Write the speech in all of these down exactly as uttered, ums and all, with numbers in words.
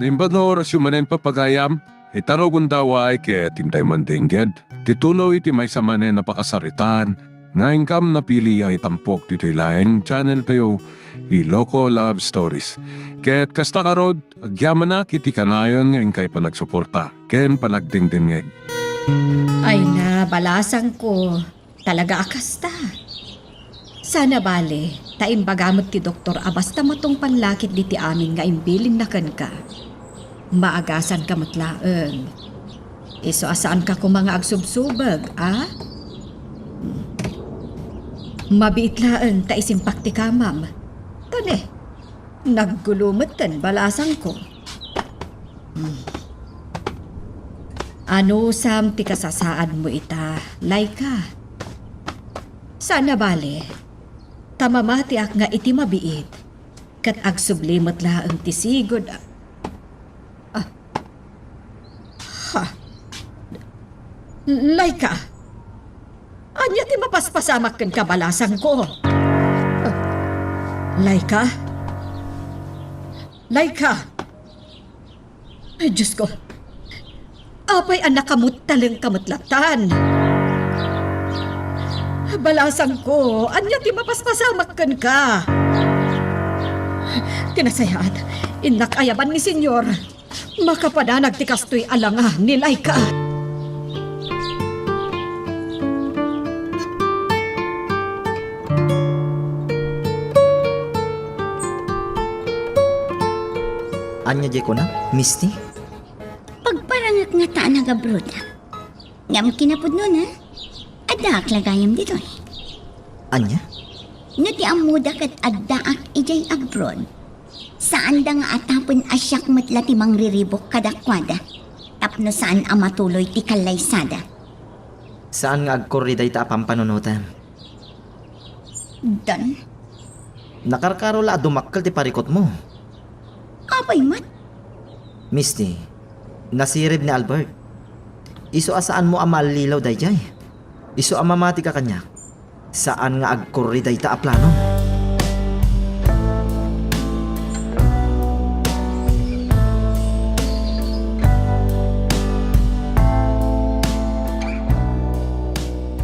Naimbag nga orasyo manen, papagayam, ita rugonda, way ket intay mandengngeg ti tuloy ti maysa manen a pakasaritaan nga inkam napili a itampok ditoy laeng channel tayo, Iloko Love Stories. Ket kasta ngarud, agyamanak iti kanayon nga inkay panagsuporta ken panagdengdengngeg. Ay na, balasangko. Talaga a kasta. Sana bale, ta imbaga met ti doktor a basta matungpal la ketdi ti amin nga imbilinna kenka. Maagasanka met laeng. Isu a saanka koma nga agsubsubeg, a? Mabiit laeng ta isimpak ti kamam. Tane, naggulo metten balasangko. Hmm. Anusam ti kasasaadmo ita, Laika? Sana bale, ta mamatiak nga iti mabiit, ket agsubli met laeng ti sigud a, ah. Ha? Laika? Ania ti mapaspasamak kenka, balasangko? Ah. Laika? Laika? Ay, Diyos ko. Apay a nakamuttalengka met latan? Balasangko, ania ti mapaspasamak kenka? Ti nasayaat, innak ayaban ni Señor. Makapadanag ti kastoy a langa ni Laika. Ania diay kunam, Misty? Pagparangek ngata a nagabroad. Ngem kinapudnona, addaak la gayam ditoy. Ania? No ti ammoda ket addaak idiay abroad, saanda nga atapen a siak met la ti mangriribuk kadakuada tapno saan a matuloy ti kallaysada. Saan nga agkurri dayta a pampanunotem. Dan? Nakarkaro la a dumakkel ti parikutmo. Apay met? Misty, nasirib ni Albert. Isu a saanmo a maallilaw daydiay. Isu a mamatika kaniak, saan nga agkurri dayta a plano.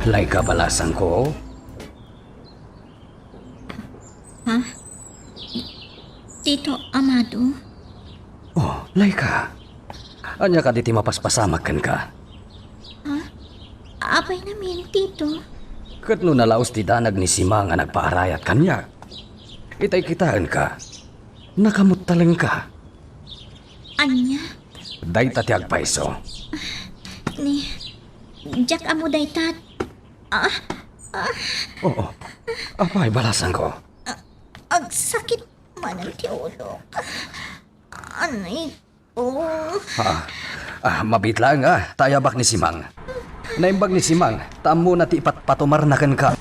Laika, balasangko. Ha? Tito Amado? Oh, Laika. Ania kadi ti mapaspasamak kenka? Ha? Apay ngamin, Tito? Ket no nalaos ti danag ni Simang a nagpaarayat kaniak, itay kitaenka, nakamuttalengka. Ania? Dayta ti agpayso. Ni, diak ammo dayta. Ah, ah. Oo. Apay, balasangko? Ah, agsakit manen ti ulok. Anay ko. Ah, ah, mabiit laeng, ah, ta ayabak ni Simang. Naimbag ni Simang, ta ammona ti ipatpatumarna kenka.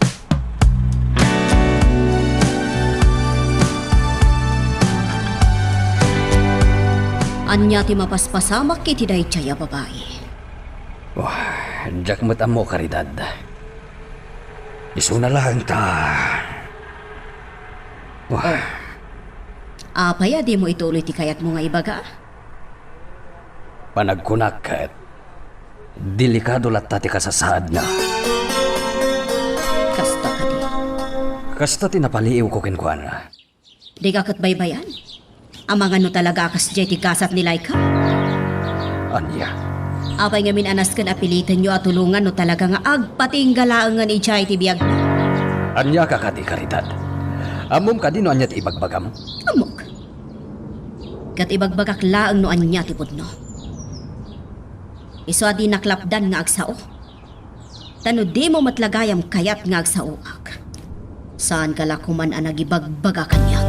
Ania ti mapaspasamak iti daydiay a babai? Oh, diak met ammo, Caridad. Isuna laeng ta. Wah. Oh. Apay a dimo ituloy ti kayatmo nga ibaga? Panagkunak ket, delikado latta ti kasasaadna. Kasta kadi? Kasta ti napaliiwko kenkuana. Dika ket baybay-an? Amangan no talaga a kasdiay ti gasat ni Laika? Ania? Apay ngamin a nasken a pilitenyo a tulongan no talaga nga agpatingga laengen idiay ti biagna? Ania ka kadi, Caridad? Ammom kadi no ania ti ibagbagam? Ammok. Ket ibagbagak laeng no ania ti pudno. Isu a dinak lapdan nga agsao. Ta no dimo met la gayam kayat nga agsaoak, saanka la koman a nagibagbaga kaniak.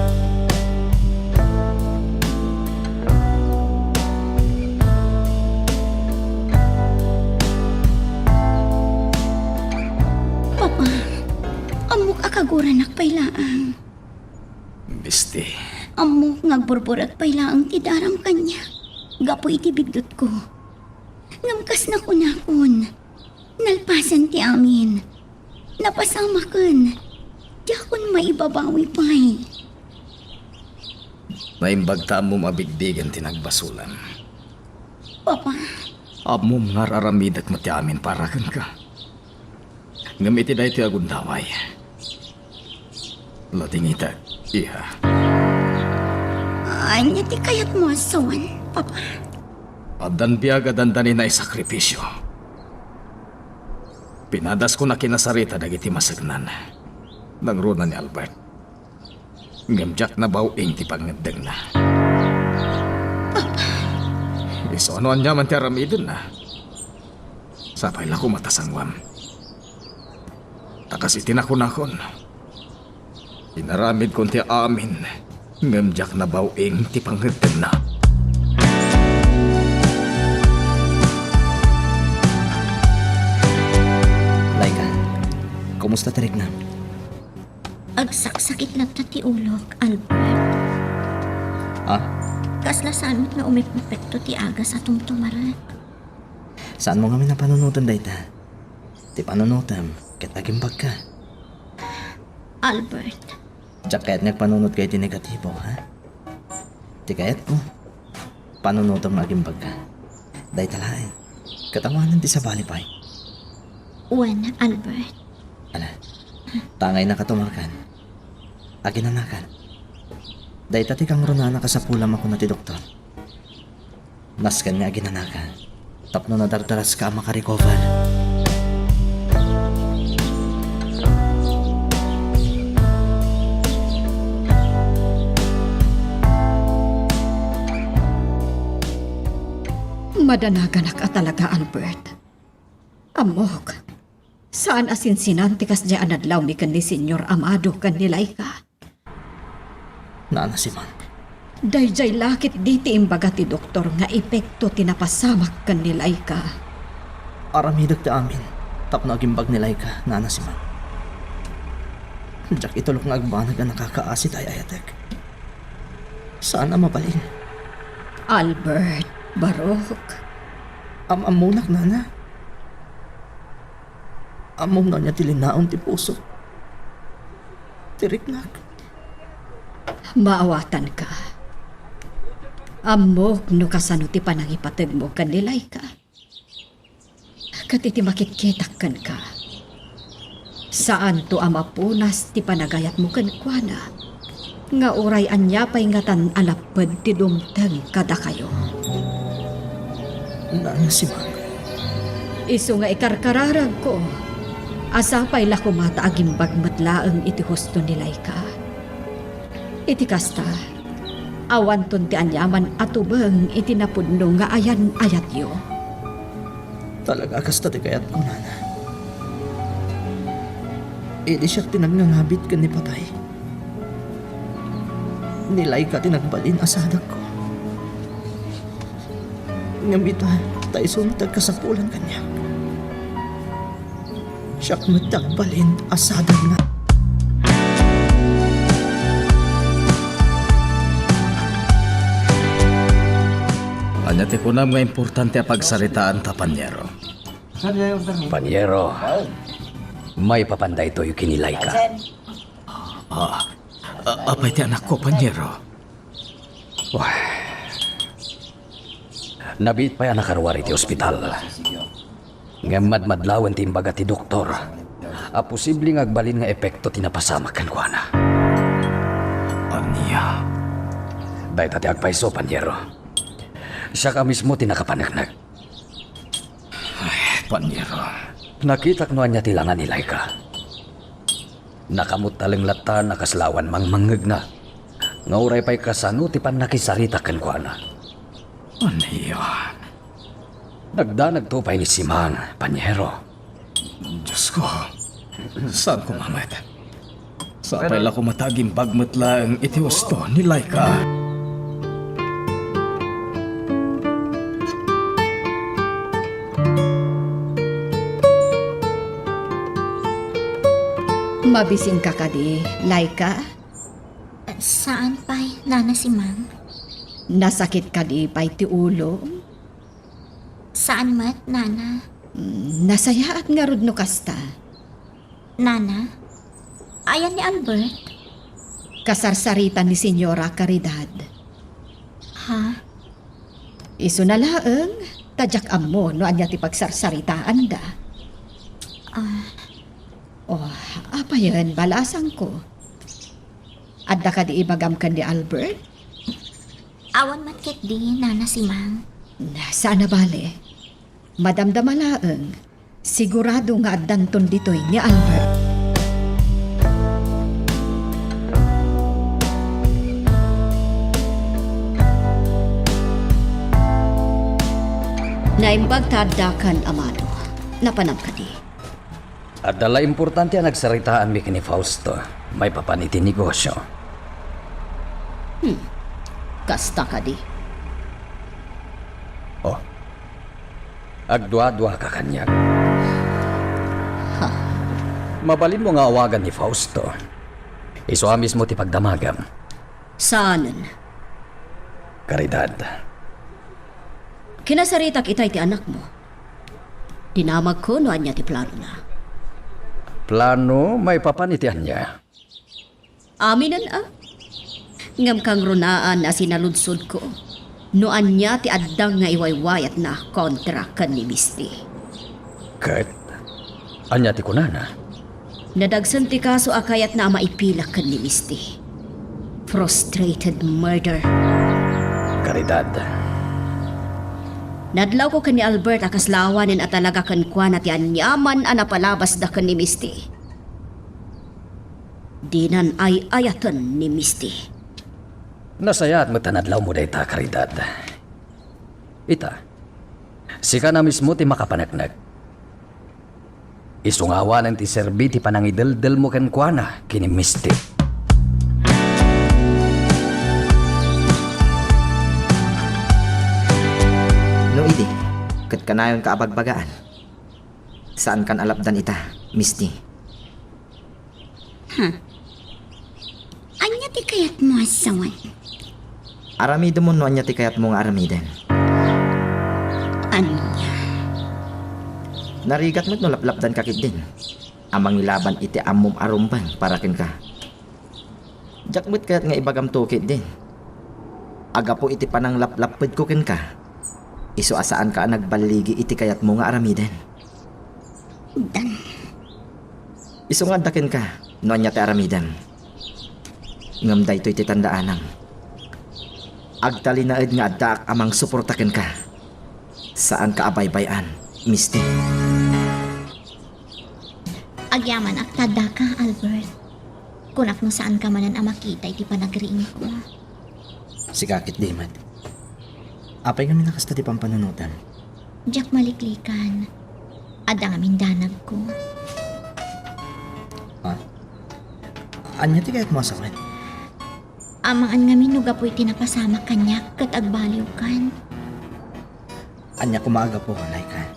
Papa, ammok a kaguranak pay laeng. Misty. Ammok nga agburburek pay laeng ti daram kaniak gapu iti biddutko. Ngem kas nakunakon, nalpasen ti amin. Napasamaken. Diakon maibabawi pay. Naimbag ta ammom a bigbigen ti nagbasolam. Papa. Ammom nga ar-aramidek met ti amin para kenka. Ngem iti daytoy a gundaway, ladingitek, iha. Ania ti kayatmo a suon, Papa? Addan biag a dandani naisakripisio. Pinadasko a kinasarita dagiti masegnan. Nangruna ni Albert. Ngem diak nabaw-ing ti pangngeddengna. Isu no aniaman ti aramidenna. Sapay la koma ta sangoam. Ta kas iti nakunakon, inaramidkon ti amin, ngem diak nabaw-ing ti pangngeddengna. Laika, kumusta ti riknam? Agsaksakit latta ti ulok, Albert. Ah? Kasla saan met nga umep-epekto ti agas a tumtumarek. Saanmo ngamin a panunoten dayta? Ti panunotem ket agimbagka. Albert. Diak kayat nga agpanunot ka iti negatibo, ha? Ti kayatko, panunotem nga agimbagka. Dayta laeng. Ket awanen ti sabali pay. Wen, Albert. Ala, tangayna ka tumarkan. Aginanakan. Dayta ti kangrunaan a kasapulam a kuna ti doktor. Nasken nga aginanaka tapno nadardaraska a makarecover. Madanaganak a talaga, Albert. Ammok, saan a sinsinan ti kasdiay a nadlawmi ken ni Señor Amado ken ni Laika. Nana Simang. Daydiay la ketdi ti imbaga ti doktor nga epekto ti napasamak ken ni Laika. Aramidek ti amin tapno agimbag ni Laika, Nana Simang. Diak itulok nga agbanag a nakakaasi ti ay-ayatek. Saan a mabalin. Albert, barok. Am-ammonak, Nana. Ammom no ania ti linaon ti pusok. Ti riknak. Maawatanka. Ammok no kasano ti panangipategmo ken ni Laika. Ket iti makitkitak kenka, saanto a mapunas ti panagayatmo kenkuana. Nga uray ania pay ngatan a lapped ti dumteng kadakayo. Nana Simang. Isu nga ikarkararagko a sapay la koma ta agimbag met laeng iti husto ni Laika. Iti kasta, awanton ti aniaman a tubeng iti napudno nga ayan-ayatyo. Talaga kasta ti kayatko, Nana. Idi siak ti nagngangabil ken ni patay, ni Laika ti nagbalin a sadakko. Ngem ita, ta isu met ti agkasapulan kaniak. Siak met ti agbalin a sadakna. Ania ti kunam nga importante a pagsaritaan ta, Panyero? Panyero, maipapan daytoy ken ni Laika. Ah, a-, apay ti anakko, Panyero? Wah. Nabiit pay a nakaruar iti ospital. Ngem madmadlawen ti imbaga ti doktor a posible nga agbalin nga epekto ti napasamak kenkuana. Ania? Dayta ti agpayso, Panyero. Siak a mismo ti nakapaneknek. Ay, Panyero. Nakitak no ania ti lana ni Laika. Nakamut-taleng latta a kasla awan mangmangngegna. Nga uray pay kasano ti pannakisarita kenkuana. Ania? Nagdanagto pay ni Simang, Panyero. Diosko, saan koma met? Sapay la koma ta agimbag met laeng iti husto ni Laika. Mabisinka kadi, Laika? Saan pay, Nana Simang. Nasakit kadi pay ti ulo? Saan met, Nana. Mm, nasayaat ngarud no kasta. Nana, ayan ni Albert? Kasarsarita ni Señora Caridad. Isuna laeng, ta diak ammo no ania ti pagsarsaritaanda. Ah. Oh, apayen, balasangko. Adda kadi ibagam ken ni Albert? Awan met ketdi, Nana Simang. Saan a bale. Madamdama laeng. Sigurado nga addanton ditoy ni Albert. Naimbag ta addakan, Amado. Napanam kadi? Adda la importante a nagsaritaanmi ken ni Fausto maipapan iti negosio. Hmm. Kasta kadi? Oh. Agduaduaka kaniak. Ha? Mabalinmo nga awagan ni Fausto. Isu a mismo ti pagdamagam. Saanen? Caridad. Kinasaritak itay ti anakmo. Dinamagko no ania ti planona. Plano maipapan iti ania? Aminen a. Ngem kangrunaan a sinaludsodko no ania ti adda nga iwaywayatna kontra ken ni Misty. Ket ania ti kunana? Nadagsen ti kaso a kayatna a maipila ken ni Misty. Frustrated murder. Caridad. Nadlawko ken ni Albert a kasla awanen a talaga kenkuana ti aniaman a napalabasda ken ni Misty. Dinan ay-ayaten ni Misty. Nasayaat met ta nadlawmo dayta, Caridad. Ita, sika na mismo ti makapaneknek. Isu nga awanen ti serbi ti panangideldelmo kenkuana ken ni Misty. No idi, ket kanayonka a bagbagaan. Saankan a lapdan ita, Misty. Hmm. Ania ti kayatmo a sawen? Aramidem no ania ti kayatmo nga aramiden. Ania? Narigat met no laplapdanka ketdin a mangilaban iti ammom a rumbeng para kenka. Diak met kayat nga ibagamto ketdin a gapu iti pananglaplappedko kenka, isu a saanka a nagballigi iti kayatmo nga aramiden. Dan. Isu nga adda kenka no ania ti aramidem. Ngem daytoy ti tandaanam. Agtalinaed nga addaak a mangsuporta kenka. Saanka a baybay-an, Misty. Agyamanak ta addaka, Albert. Kunak no saanka manen a makita iti panagriingko. Sika ketdi met. Apay ngamin a kasta ti pampanunotem? Diak maliklikan. Adda ngamin danagko. Ha? Ania ti kayatmo a sawen? Amangan ngamin no gapu iti napasamak kaniak ket agbaliwkan. Ania koma a gapu, Laika?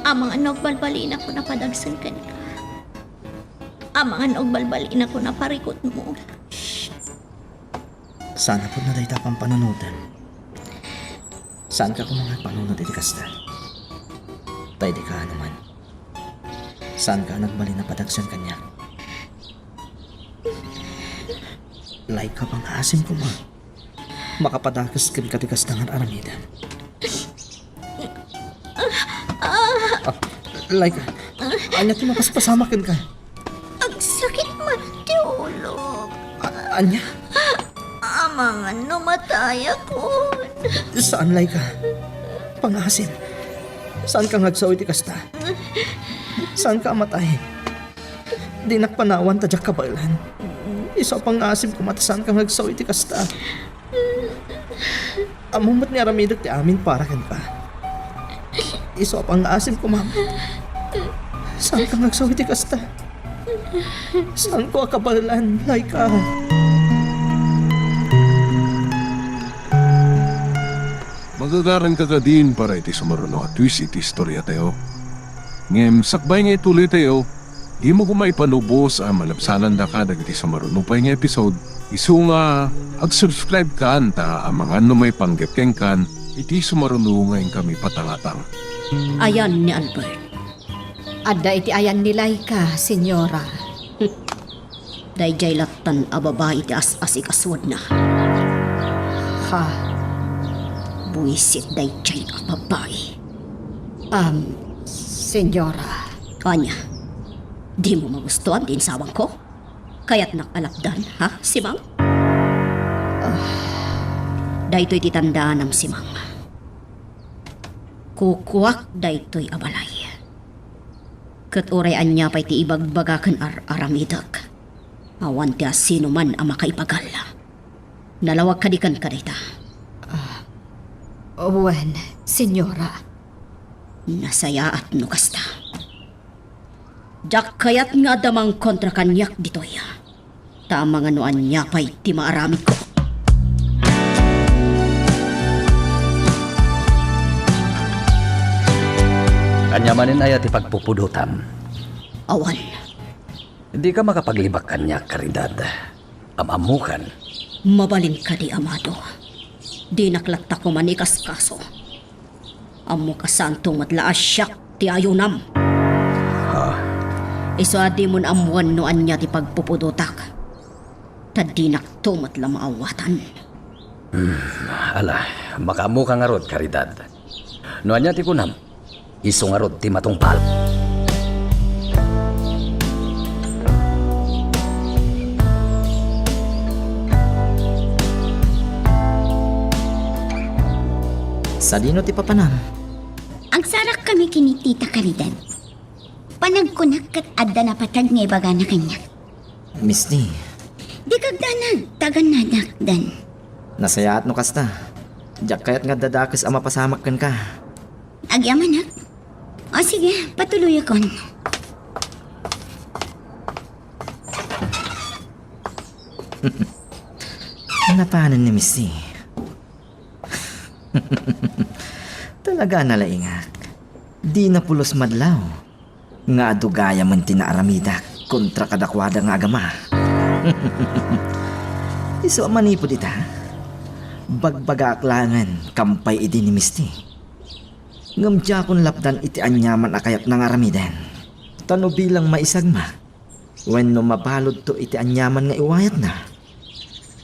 Amangan no agbalbalinakon a padagsen kenka. Amangan no agbalbalinakon a parikutmo. Saan a pudno dayta a pampanunotem. Saanka koma nga agpanunot iti kasta. Ta idi kaano man, saanka a nagbalin a padagsen kaniak. Laika, pangaasim koma. Makapadakes kenka ti kasta nga aramidem. Ah, Laika, ania ti mapaspasamak kenka? Agsakit man ti ulok. A-, ania? Amangan no matayakon. Saan, Laika. Pangaasim. Saanka nga agsao iti kasta. Saanka a matay. Dinak panawan ta diak kabaelan. Isu a pangaasim koma ta saanka nga agsao iti kasta. Ammom met nga aramidek ti amin para kenka. Isu a pangaasim koma. Saanka nga agsao iti kasta. Saanko a kabaelan, Laika. Magagaranka kadin para iti sumaruno a twist iti istoriatayo. Ngem sakbay nga ituloytayo, dimo koma ipanubos a malabsanandaka dagiti sumaruno pay nga episode, isu nga ag-subscribe kan ta amangan no maipanggep kenkan iti sumaruno nga inkami patangatang. Ayan ni Albert. Adda iti ayan ni Laika, Senyora. Daydiay lattan a babai ti as-asikasuadna. Ha? Buisit daydiay a babai. Am, senyora. Ania? Dimo magustuan ti insawangko? Kayatnak a lapdan, ha, Simang? Ah. Daytoy ti tandaanam, Simang. Kukuak daytoy a balay. Ket uray ania pay ti ibagbaga ken ar-aramidek, awan ti asinoman a makaipagal. Nalawag kadi kenka dayta? Ah, wen, senyora. Nasayaat no kasta. Diak kayat nga adda mangkontra kaniak ditoy. Ta amangan no ania pay ti maaramidko. Ania manen aya ti pagpupudotam? Awan. Dika makapaglibak kaniak, Caridad. Am-ammokan. Mabalin kadi, Amado. Dinak latta koma ikaskaso. Ammok a saanto met la a siak ti ayonam. Ha? Isu a dimon ammoen no ania ti pagpupudotak. Ta dinakto met la maawatan. Hmm, ala, makaammoka ngarud, Caridad. No ania ti kunam, isu ngarud ti matungpal. Sadino ti papanam? Agsarakkami ken ni Tita Caridad. Panagkunak ket adda napateg nga ibagana kaniak. Misti. Dika agdanag, ta agannadak, Dan. Nasayaat no kasta. Diak kayat nga adda dakes a mapasamak kenka. Agyamanak. O sige, patuloyakon. Napanen ni Misti. Talaga a nalaingak. Dina pulos madlaw nga adu gayamen ti naaramidak kontra kadakuada nga agama. Isu a manipud ita, bagbagaak laengen kampay idi ni Misti. Ngem diakon lapdan iti aniaman a kayatna nga aramiden. Ta no bilang maisagmak, wenno mabaludto iti aniaman nga iwayatna,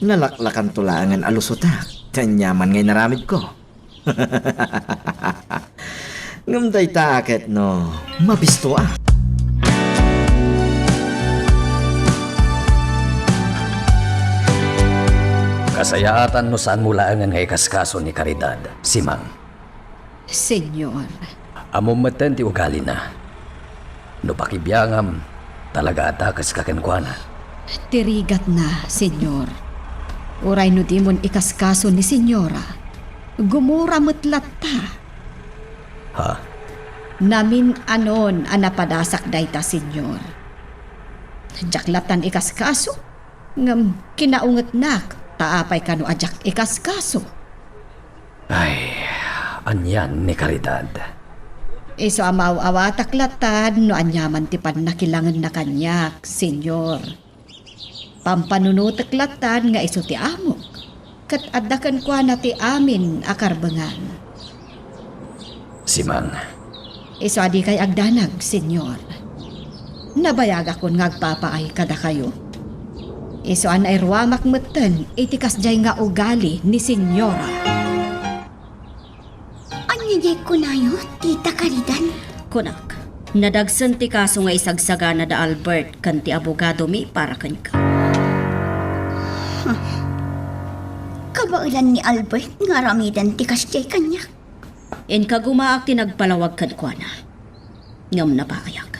nalaklakanto laengen a lusotak ti aniaman nga inaramidko. Ngem dayta a ket no mabistoak. Kasayaatan no saanmo laengen nga ikaskaso ni Caridad, Simang. Señor. Ammom metten ti ugalina. No pakibiangam, talaga a dakeska kenkuana. Ti rigatna, Señor. Uray no dimon ikaskaso ni Señora, gumura met latta. Ha? Namin-anon a napadasak dayta, Señor. Diak lattan ikaskaso, ngem kinaungetnak, ta apay kano a diak ikaskaso? Ay, anian ni Caridad? Isu a maaw-awatak lattan no aniaman ti pannakilangenna kaniak, Señor. Pampanunotek lattan nga isu ti amok, ket adda kenkuana ti amin a karbengan. Simang. Isu a dikay agdanag, Señor. Nabayagakon nga agpapaay kadakayo. Isu a nairuamak metten iti kasdiay nga ugali ni Señora. Ania diay kunayo, Tita Caridad? Kunak, nadagsen ti kaso nga isagsagana da Albert ken ti abogadomi para kenka. Huh. Kabaelan ni Albert nga aramiden ti kasdiay kaniak. Inkagumaak ti nagpalawag kenkuana. Ngem napaayak.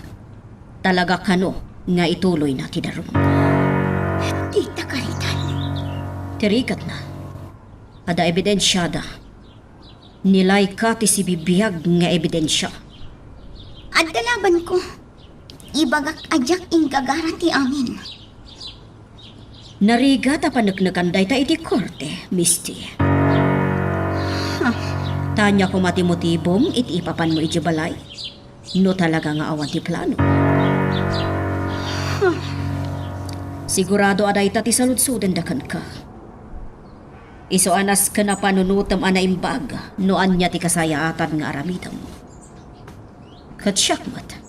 Talaga kano nga ituloyna ti darum. Tita Caridad. Ti rigatna. Adda ebidensiada. Nilayka ti sibibiag nga ebidensia. Adda labanko. Ibagak a diak inggagara ti amin. Narigat a paneknekan dayta iti korte, Misty. Huh. Ta ania koma ti motibom iti ipapanmo idiay balay? No talaga nga awan ti plano. Huh. Sigurado a dayta ti saludsodenda kenka. Isu a nasken a panunotem a naimbag no ania ti kasayaatan nga aramidem. Ket siak met,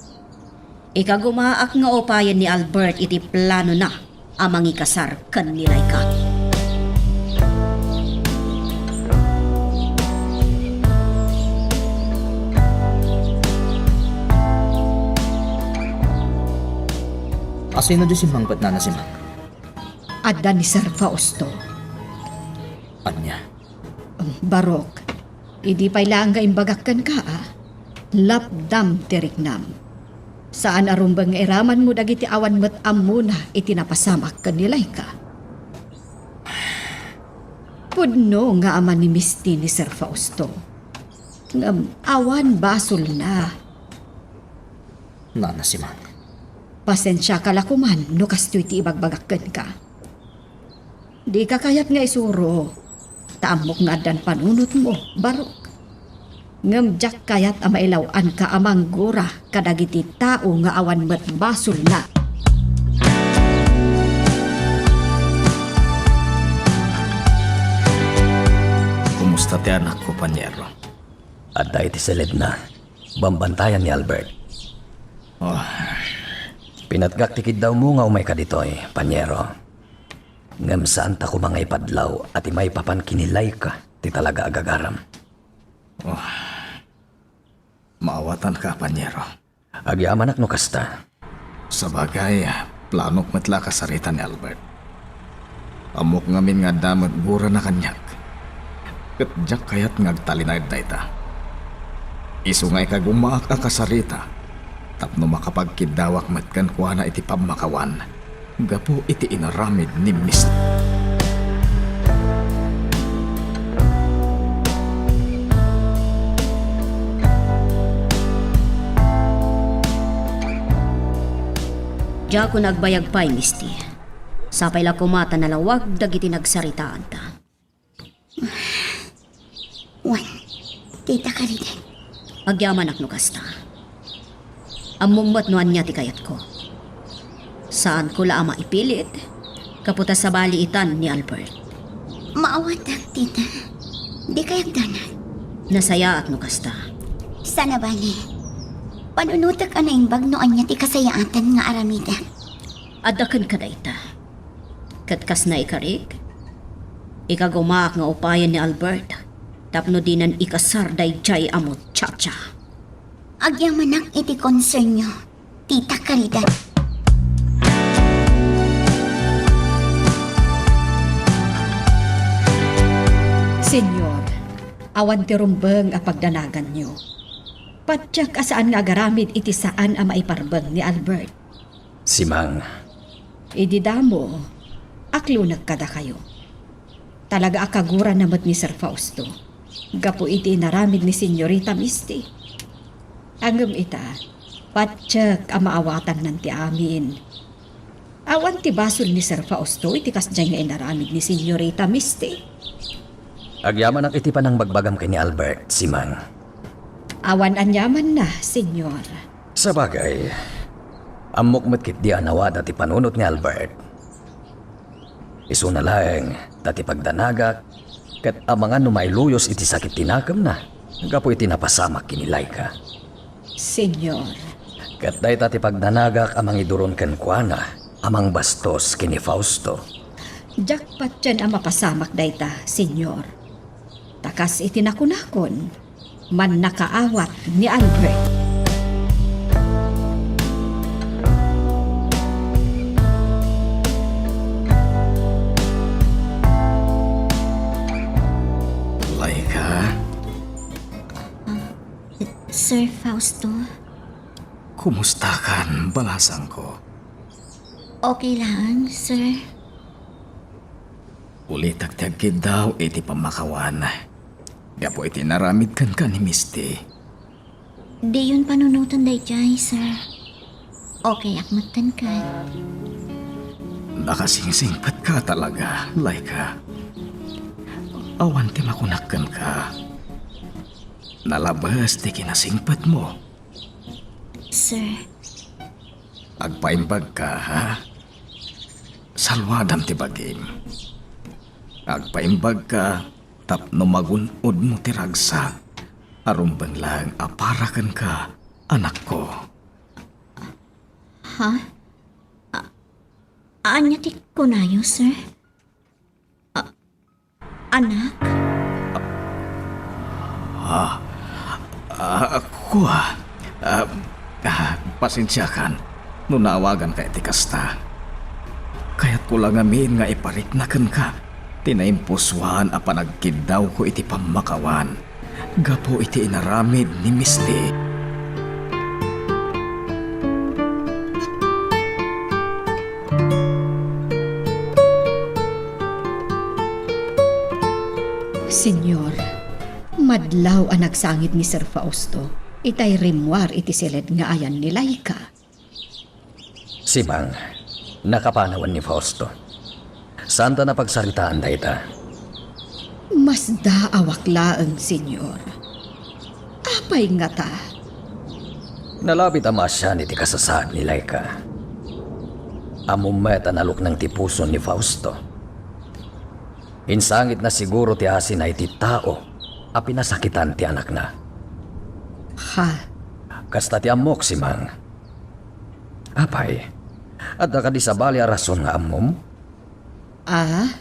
ikagumaak nga upayen ni Albert iti planona a mangikasar ken ni Laika. Sino diay simmangpet, Nana Simang? Adda ni Sir Fausto. Ania? Barok, idi pay laeng nga imbagak kenka, a, lapdam ti riknam. Saan a rumbeng nga iramanmo dagiti awan met ammona iti napasamak ken ni Laika. Pudno nga ama ni Misty ni Sir Fausto. Ngem awan basolna. Nana Simang. Pasensiaka la koman no kastoy ti ibagbagak kenka. Dika kayat nga isuro, ta ammok nga addan panunotmo, Barok. Ngem diak kayat a mailaw-anka a manggura kadagiti tao nga awan met basolna. Kumusta ti anakko, Panyero? Adda iti siledna. Bambantayan ni Albert. Oh. Pinatgak ti kiddawmo nga umayka ditoy, Panyero. Ngem saanta koma nga ipadlaw a ti maipapan ken ni Laika ti talaga a gagaram. Oh. Maawatanka, Panyero. Agyamanak no kasta. Sabagay, planok met la a kasarita ni Albert. Ammok ngamin nga adda met gurana kaniak. Ket diak kayat nga agtalinaed dayta. Isu nga ikagumaak a kasarita tapno makapagkiddawak met kenkuana iti pammakawan gapu iti inaramid ni Miss. Diakon agbayag pay, Misty. Sapay la koma ta nalawag dagiti nagsaritaanta. Wen, Tita Caridad. Agyamanak no kasta. Ammom met no ania ti kayatko. Saanko la a maipilit, gapu ta sabali itan ni Albert. Maawatak, tita. Dikay agdanag. Nasayaat no kasta. Saan a bale. Panunotek a naimbag no ania ti kasayaatan nga aramidek. Adda kenka dayta. Ket kas naikarik, ikagumaak nga upayen ni Albert tapno dinan ikasar daydiay a muchacha. Agyamanak iti concernyo, Tita Caridad. Señor, awan ti rumbeng a pagdanaganyo. Patiek a saan nga agaramid iti saan a maiparbeng ni Albert. Simang. Idi damo, aklonek kadakayo. Talaga a kagurana met ni Sir Fausto gapu iti inaramid ni Señorita Misty. Ngem ita, patiek a maawatannan ti amin. Awan ti basol ni Sir Fausto iti kasdiay nga inaramid ni Señorita Misty. Agyamanak iti panangbagbagam ken ni Albert, Simang. Awan aniamanna, Señor. Sabagay, ammok met ketdi a nawada ti panunot ni Albert. Isuna laeng ta ti pagdanagak ket amangan no mailuyos iti sakit ti nakemna gapu iti napasamak ken ni Laika. Señor. Ket dayta ti pagdanagak a mangiduron kenkuana a mangbastos ken ni Fausto. Diak patien a mapasamak dayta, Señor. Ta kas iti nakunakon, mannakaawat ni Albert. Laika? Ah, Sir Fausto? Kumustakan, balasangko? Okay lang, sir. Ulitek ti agkiddaw iti pammakawan gapu iti naramid kenka ni Misty. Diyon panunoten daydiay, sir. Okay ak met kenka. Nakasingsingpetka talaga, Laika. Awan ti makunak kenka. Nalabes ti kinasingpetmo. Sir. Agpaimbagka, ha? Saluadam ti bagim. Agpaimbagka tapno magun-odmo ti ragsak a rumbeng laeng a para kenka, anakko. Ha? A-, ania ti kunayo, sir? A-, anak? Ah, ah, kua. Ah, ah, pasensiakan. no naawaganka iti kasta. Kayatko la ngamin nga iparikna kenka ti naimpusoan a panagkiddawko iti pammakawan gapu iti inaramid ni Misty. Señor, madlaw a nagsangit ni Sir Fausto itay rimmuar iti siled nga ayan ni Laika. Simang, nakapanawan ni Fausto. Saanta napagsaritaan dayta. Masdaawak laeng, Señor. Apay ngata? Nalabit a maasian iti kasasaad ni Laika. Ammom met a naluknang ti puso ni Fausto. Insangitna siguro ti asina iti tao a pinasakitan ti anakna. Ha? Kasta ti ammok, Simang. Apay, adda kadi sabali a rason nga ammom? Ah,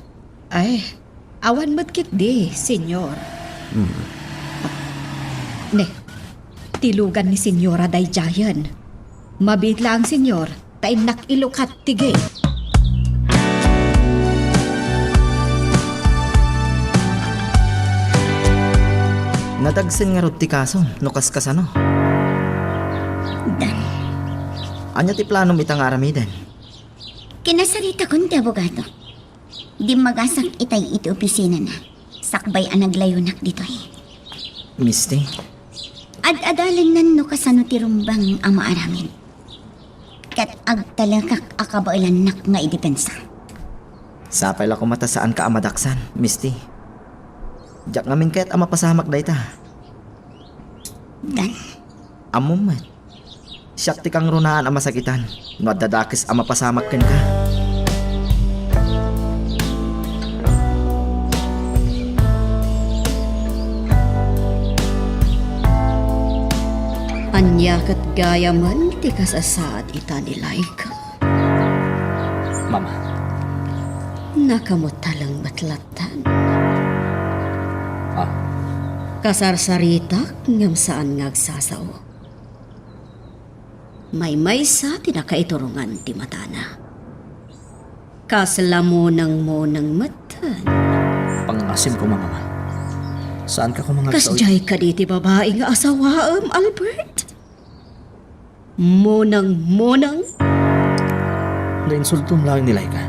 ay, awan met ketdi, Señor. Hmm. Ne, ti lugan ni Señora daydiayen. Mabiit laeng, Señor, ta innak ilukat ti gate. Nadagsen ngarud ti kasom, no kaskasano? Dan. Ania ti planom ita nga aramiden? Kinasaritakon ti abogado. Dimmagasak itay iti opisinana. Sakbay a naglayonak ditoy. Misty? Ad-adalannan no kasano ti rumbeng a maaramid. Ket agtalekak a kabaelannak nga idepensa. Sapay la koma ta saanka a madaksan, Misty. Diak ngamin kayat a mapasamak dayta. Dan. Ammom met. Siak ti kangrunaan a masakitan no adda dakes a mapasamak kenka. Ania ket gayamen ti kasasaad ita ni Laika? Mama. Nakamutaleng met latta. Ah. Kasarsaritak ngem saan nga agsasao. Maymaysa ti nakaiturongan ti matana. Kasla muneng-muneng metten. Pangngasim koma, Mama. Saanka koma nga agsaw-, kasdiay kadi ti babai nga asawaem, Albert? Muneng-muneng? Nainsultom laeng ni Laika.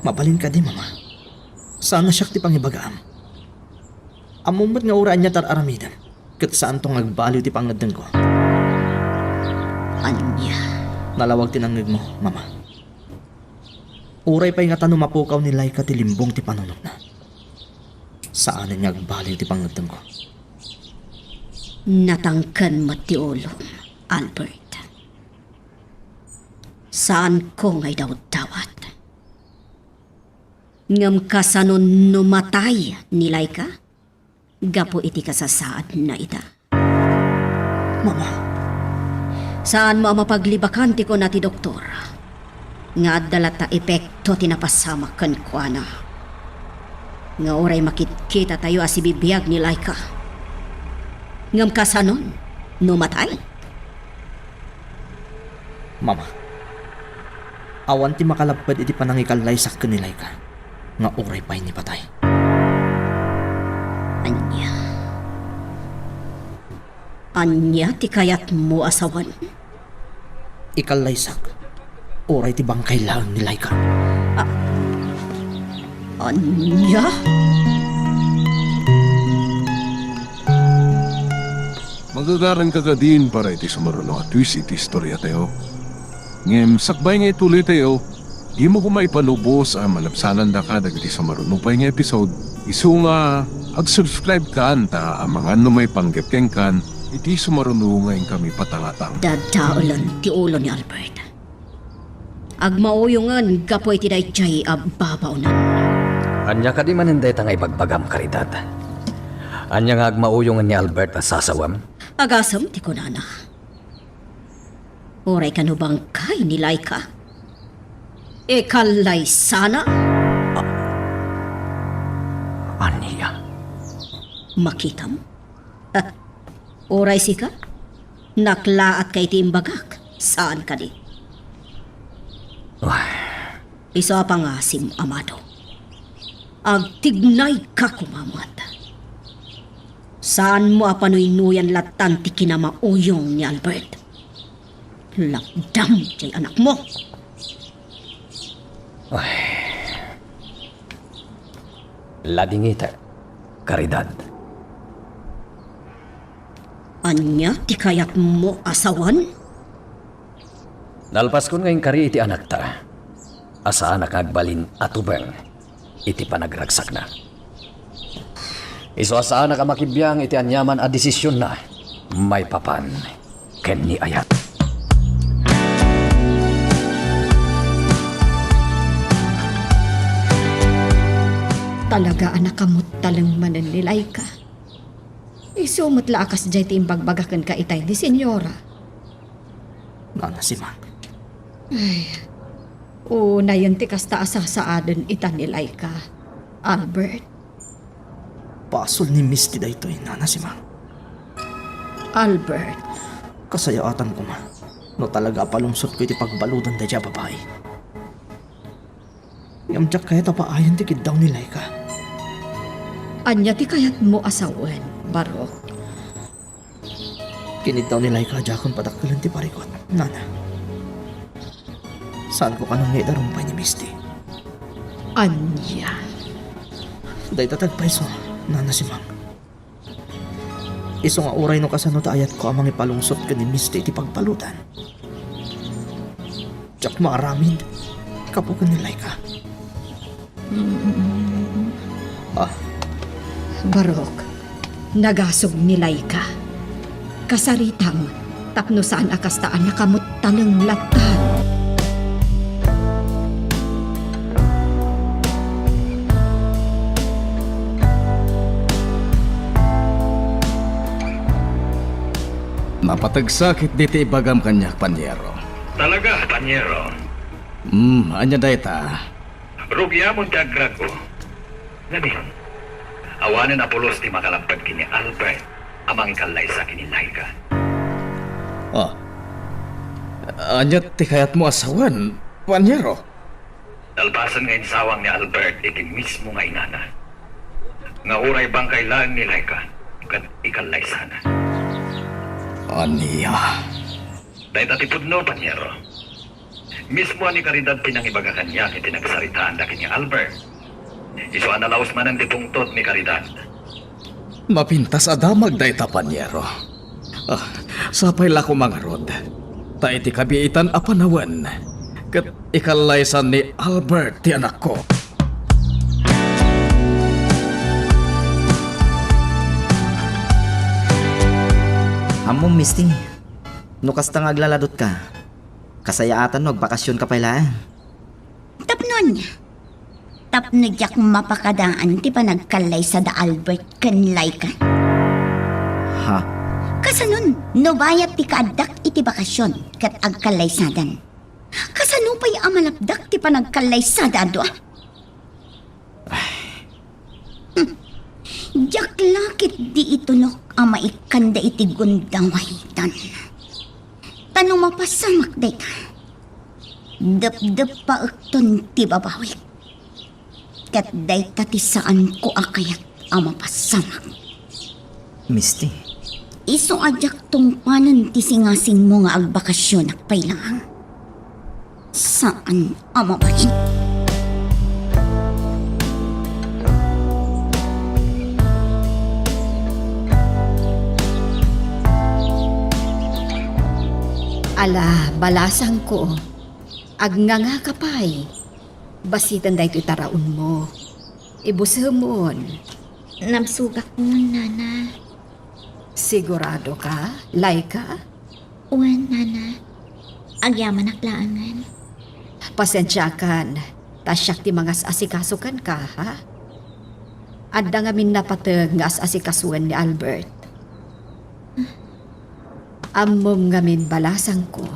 Mabalin kadi, Mama? Saan a siak ti pangibagaam. Ammom met nga uray ania ti ar-aramidem, ket saanto nga agbaliw ti pangngeddengko. Ania? Nalawag ti nangngegmo, Mama. Uray pay ngata no mapukaw ni Laika ti limbong ti panunotna, saanen nga agbaliw ti pangngeddengko. Natangken met ti ulom, Albert. Saanko nga idawdawat. Ngem kasano no matay ni Laika gapu iti kasasaadna ita? Mama. Saanmo a mapaglibakan ti kuna ti doktor nga adda latta epekto ti napasamak kenkuana. Nga uray makitkitatayo a sibibiag ni Laika. Ngem kasanon no matay? Mama, awan ti makalapped iti panangikallaysak ken ni Laika nga uray pay ni patay. Ania? Ania ti kayatmo a sawen? Ikallaysak, uray ti bangkay laeng ni Laika. A-, ania? Magagaranka kadin para iti sumaruno a twist iti istoriatayo. Ngem sakbay nga ituloytayo, dimo koma ipalubos a malabsanandaka dagiti sumaruno pay nga episode. Isu nga ag-subscribe kan ta amangan no maipanggep kenkan iti sumaruno nga inkami patangatang. Dadaelen ti ulo ni Albert. Agmauyongen gapu iti daydiay a babaonan. Ania kadi manen dayta nga ibagbagam, Caridad? Ania nga agmauyongen ni Albert a sasawem? Agasem ti kunana. Uray kano bangkay ni Laika. Ikallaysana? A-, ania? Makitam? Uray sika? Naklaatka iti imbagak. Saan kadi? Ay. Isu a pangasim, Amado. Agtignayka koma met. Saanmo a panuynoyan lattan ti kinamauyong ni Albert. Lapdam jay anakmo. Ay. Ladingitek, Caridad. Ania ti kayatmo a sawen? Nalpaskon nga inkari iti anakta a saanak nga agbalin a tubeng iti panagragsakna. Isu a saanak a makibiang iti aniaman a desisionna maipapan ken ni Ayat. Talaga a nakamuttaleng manen ni Laika. Isu met la a kasdiay ti imbagbaga kenka itay ni Senyora. Nana Simang. Ay, unayen ti kasta a sasaaden ita ni Laika, Albert. Basol ni Misty daytoy, Nana Simang. Albert. Kasayaatan koma no talaga a palungsotko iti pagbaludan daydiay a babai. Ngem diak kayat a paayen ti kiddaw ni Laika. Ania ti kayatmo a sawen, Barok? Kiniddaw ni Laika a diakon padakkelen ti parigot, Nana. Saanko kano nga idarumpay ni Misty. Ania? Dayta ti agpayso, Nana Simang. Isu nga uray no kasano ta ayatko a mangipalungsot ken ni Misty iti pagbaludan, diak maaramid gapu ken ni Laika. Ah. Barok, nagasug ni Laika. Kasaritam, tapno saan a kasta a nakamuttaleng lattan. Napateg sakit diti ibagam kaniak, Panyero. Talaga, Panyero? Hmm, ania dayta? Rugiamon ti agragko. Ngamin, awanen a pulos ti makalabpag ken ni Albert a mangikallaysa ken ni Laika. Ah. Ania ti kayatmo a sawen, Panyero? Nalpasen nga insawang ni Albert iti mismo nga inana, nga uray bangkay laeng ni Laika ket ikallaysana. Ania? Dayta ti pudno, Panyero. Mismo a ni Caridad ti nangibaga kaniak iti nagsaritaanda ken ni Albert. Isu a nalaus manen ti pungtot ni Caridad. Mapintas a damag dayta, Panyero. Ah, sapay la koma ngarud, ta iti kabiitan a panawen, ket ikallaysan ni Albert ti anakko. Ammom, Misty, no kasta nga aglaladutka, kasayaatan no agbakasionka pay laeng. Tapno ania? Tapno diak mapakadaan ti panagkallaysa da Albert ken Laika. Ha? Kasanon, no bayat ti kaaddak iti bakasion ket agkallaysadan, kasano pay a malapdak ti panagkallaysada a dua? Diak la ketdi itulok a maikkanda iti gundawaydan. Ta no mapasamak dayta, depdeppaekton ti babawik. Ket dayta ti saanko a kayat a mapasamak. Misty. Isu a diak tungpanen ti singasingmo nga agbakasionak pay laeng. Saan a mabalin. Ala, balasangko. Agngangaka pay. Basiten daytoy taraonmo. Ibusemon. Nabsogak, Nana. Sigurado ka, Laika? Wen, Nana. Agyamanak laengen. Pasensiakan, ta siak ti mangas-asikaso kenka, ha? Adda ngamin napateg nga as-asikasoen ni Albert. Ammom ngamin, balasangko.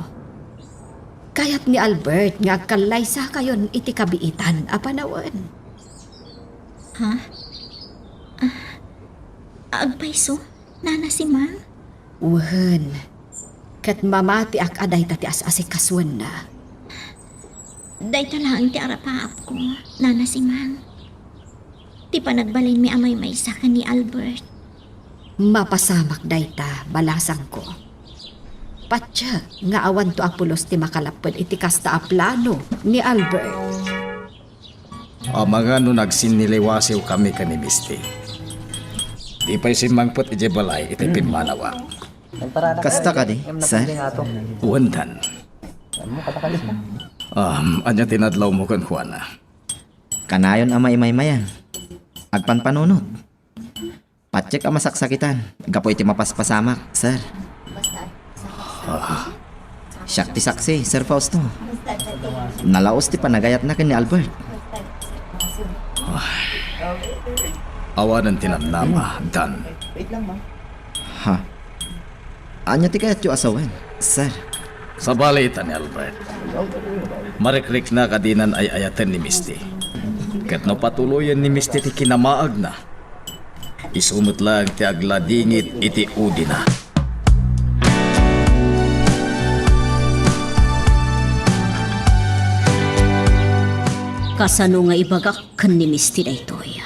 Kayat ni Albert nga agkallaysakayon iti kabiitan a panawen. Ha? Ah, agpayso, Nana Simang? Wen, Ket mamatiak a dayta ti as-asikasuenna. Dayta laeng ti arapaapko, Nana Simang. Ti panagbalinmi a maymaysa ken ni Albert. Mapasamak dayta, balasangko. Patiek nga awanto a pulos ti makalapped iti kasta a plano ni Albert. Amangan no nagsinniliwasiwkami ken ni Misty. Di pay simmangpet idiay balay iti pimmanawak. Kasta kadi, sir? Wendan. Um, ania ti nadlawmo kenkuana? Kanayon a maimaymayan. Agpanpanunot. Patiek a masaksakitan gapu iti mapaspasamak, sir. Siak ti saksi, Sir Fausto. Nalaus ti panagayatna ken ni Albert. Awanen ti namnama, Dan. Ha? Ania ti kayatyo a sawen, sir? Sabali ita ni Albert. Marikriknak a dinan ay-ayaten ni Misty. Ket no patuloyen ni Misty ti kinamaagna, isu met laeng ti agladingit iti udina. Kasano nga ibagak ken ni Misty daytoy?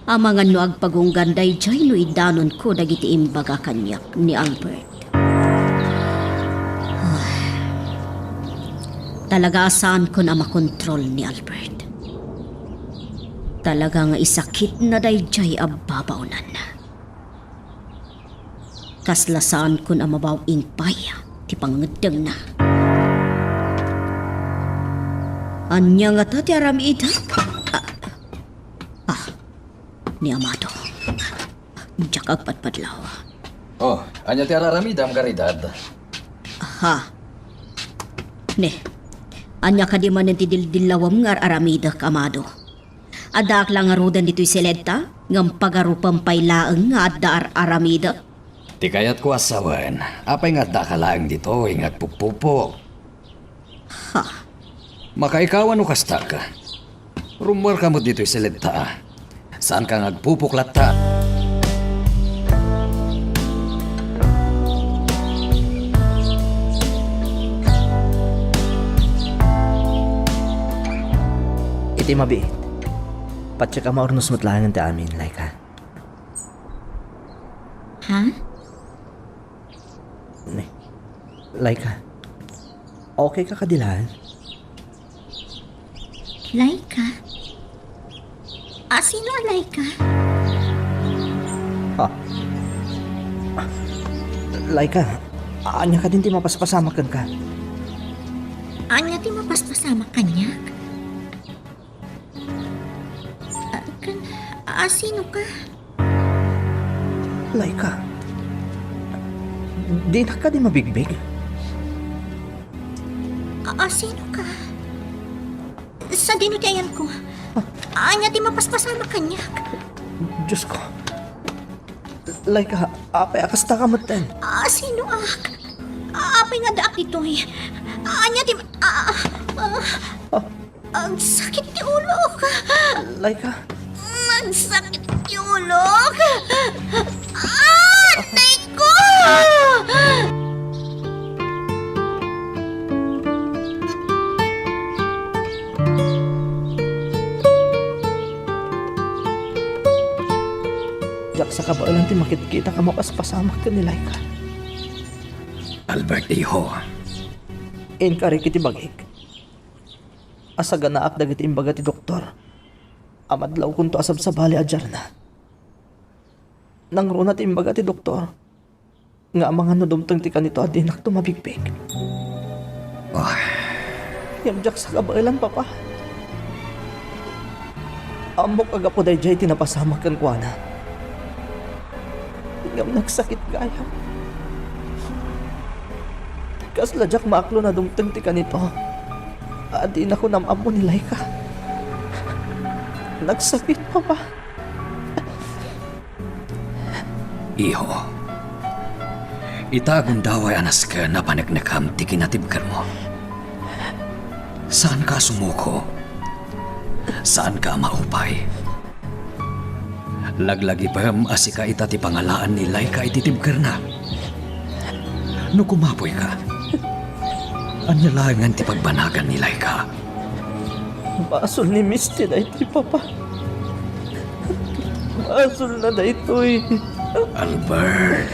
Amangan no agpagunggan daydiay no idanonko dagiti imbaga kaniak ni Albert. Talaga a saankon a makontrol ni Albert. Talaga nga isakitna daydiay a babaonan. Kasla saankon a mabaw-ing pay ti pangngeddengna. Ania ngata ti aramidek? Ah, ah, ni Amado. Diak agpadpadlaw. Oh, ania ti araramidam, Caridad? Ha? Ne, ania kadi manen ti dildillawem nga ar-aramidek, Amado? Addaak la ngaruden ditoy seled-ta, ngem pagarupem pay laeng nga adda ar-aramidek. Ti kayatko a sawen, apay nga addaka laeng ditoy nga agpupupok? Ha? Makaikaw a no kastak. Rummuarka met ditoy seled-ta. Saanka nga agpupok latta. Iti mabiit, patiek a maurnos met laengen ti amin, Laika. Ha? Ne, Laika, okay ka kadi laeng? Laika? A, sino a Laika? Ha? Laika, ania kadin ti mapaspasamak kenka? Ania ti mapaspasamak kaniak? A, ken, a, sino ka? Laika, dinak kadi mabigbig? A, a, sino ka? Sadino ti ayanko? Ania ti mapaspasamak kaniak? Diosko. Laika, apay a kasta ka metten? A, sinoak? A, apay nga addaak ditoy? Ania ti ma-, a, a, a. Ah. Agsakit ti ulok. Laika. Agsakit ti ulok. Ah, aray ko! Diak sa kabaelan ti makitkitak a mapaspasamak ken ni Laika. Albert, iho. Inkarik iti bagik a saganaak dagiti imbaga ti doktor a madlawkonto a sabsabali a diarna. Nangruna ti imbaga ti doktor nga amangan no dumteng ti kanito a dinakto mabigbig. Ah. Ngem diak sa kabaelan, Papa. Ammok a gapu daydiay ti napasamak kenkuana. Ngem nagsakit gayam. Kasla diak maaklo no dumteng ti kanito a dinako nam-ammo ni Laika. Nagsakit, Papa. Iho, ita agundaway a nasken a paneknekam ti kinatibkermo. Saanka a sumuko. Saanka a maupay. Laglagipem a sika ita ti pangalaan ni Laika iti tibkerna. No kumapoyka, ania laengen ti pagbanagan ni Laika? Basol ni Misty daytoy, Papa. Basolna daytoy. Albert,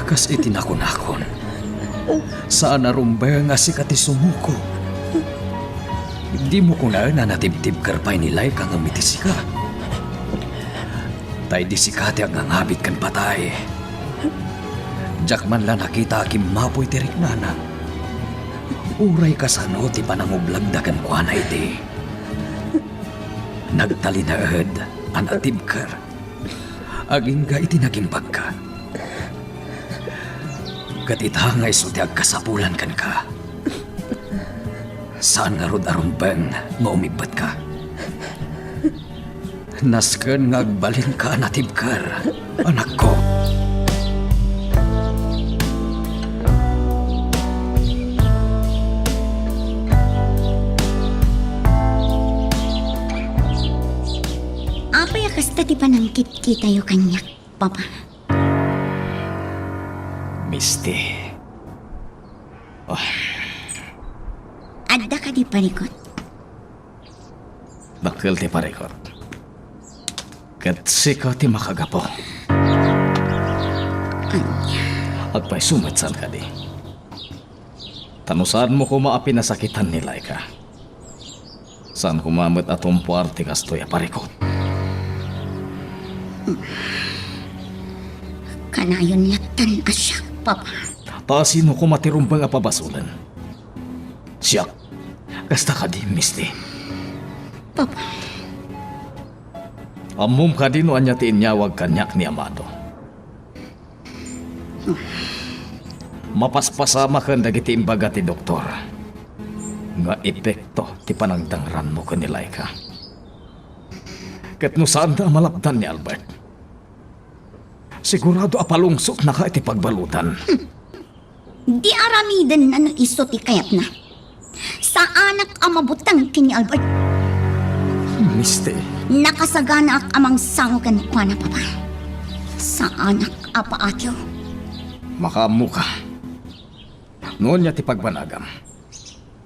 kas iti nakunakon, saan a rumbeng a sika ti sumuko. Dimo kunaen a natibtibker pay ni Laika ngem iti sika. Ta idi sika ti agngangabit ken patay, diak man la nakita a kimmapoy ti riknana. Uray kasano ti panangublagda kenkuana idi nagtalinaed a natibker agingga iti nagimbagka. Ket ita nga isu ti agkasapulan kenka, saan ngarud a rumbeng nga umibbatka. Nasken nga agbalinka a natibker, anakko. Apay a kasta ti panangkitkitayo kaniak, Papa? Misty. Oh. Adda kadi parikut? Dakkel ti parikut. Ket sika ti makagapu. Ania? Agpayso met saan kadi. Ta no saanmo koma a pinasakitan ni Laika, saan koma met a tumpuar ti kastoy a parikut. Kanayon lattan a siak, Papa. Ta sino koma ti rumbeng a pabasolen? Siak. Kasta kadi, Misty. Papa. Ammom kadi no ania ti inyawag kaniak ni Amado? Mapaspasamaken dagiti imbaga ti doktor nga epekto ti panangdangranmo ken ni Laika. Ket no saanda a malapdan ni Albert, sigurado a palungsotnaka iti pagbaludan. Di aramidenna no isu ti kayatna. Saanak a mabuteng ken ni Albert. Misty. Nakasaganaak a mangsango kenkuana, Papa. Saanak a paatyo. Makaammoka. No ania ti pagbanagam,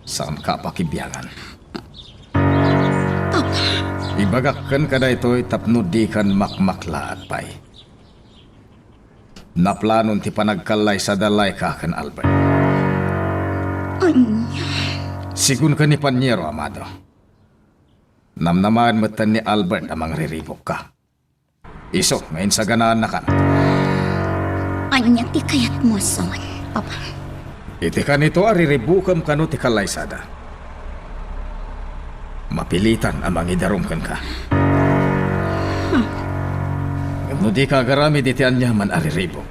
saanka a pakibiangan. Papa. Ibagak kenka daytoy tapno dikan makmaklaat pay. Naplanon ti panagkallaysada Laika ken Albert. Ania? Sigun ken ni Paniero, Amado. Namnamaen metten ni Albert a mangriribukka. Isu nga insaganaannakan. Ania ti kayatmo a sawen, Papa? Iti kanito a riribukem kano ti kallaysada, mapilitan a mangidarum kenka. Ngem no dika agaramid iti aniaman a riribuk,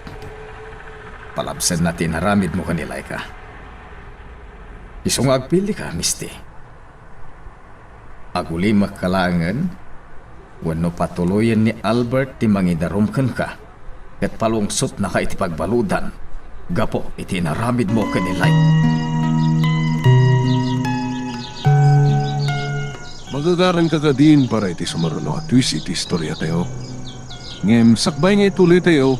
palabsenna ti inaramidmo ken ni Laika. Isu nga agpilika, Misty. Agulimekka laengen wenno patuloyen ni Albert ti mangidarum kenka ket palungsotnaka iti pagbaludan gapu iti inaramidmo ken ni Laika. Magagaranka kadin para iti sumaruno a twist iti istoriatayo. Ngem sakbay nga ituloytayo,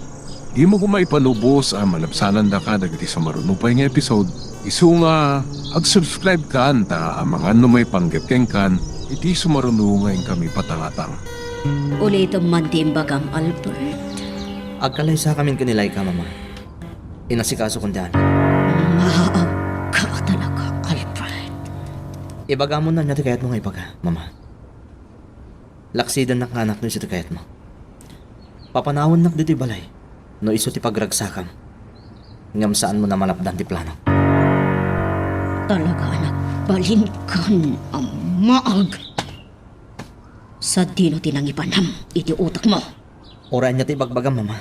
dimo koma ipanubos a malabsanandaka dagiti sumaruno pay nga episode. Isu nga ag-subscribe kan ta amangan no maipanggep kenkan iti sumaruno nga inkami patangatang. Ulitem man ti imbagam, Albert. Agkallaysakamin ken ni Laika, Mama. Inasikaso kon ti anak. Maagka talaga, Albert. Ibagam no ania ti kayatmo nga ibaga, Mama. Laksidennak nga anakmo isu ti kayatmo. Papanawennak ditoy balay no isu ti pagragsakam. Ngem saanmo a malapdan ti planok. Talaga a nagbalinkan a maag. Sadino ti nangipanam iti utekmo? Uray ania ti ibagbagam, Mama.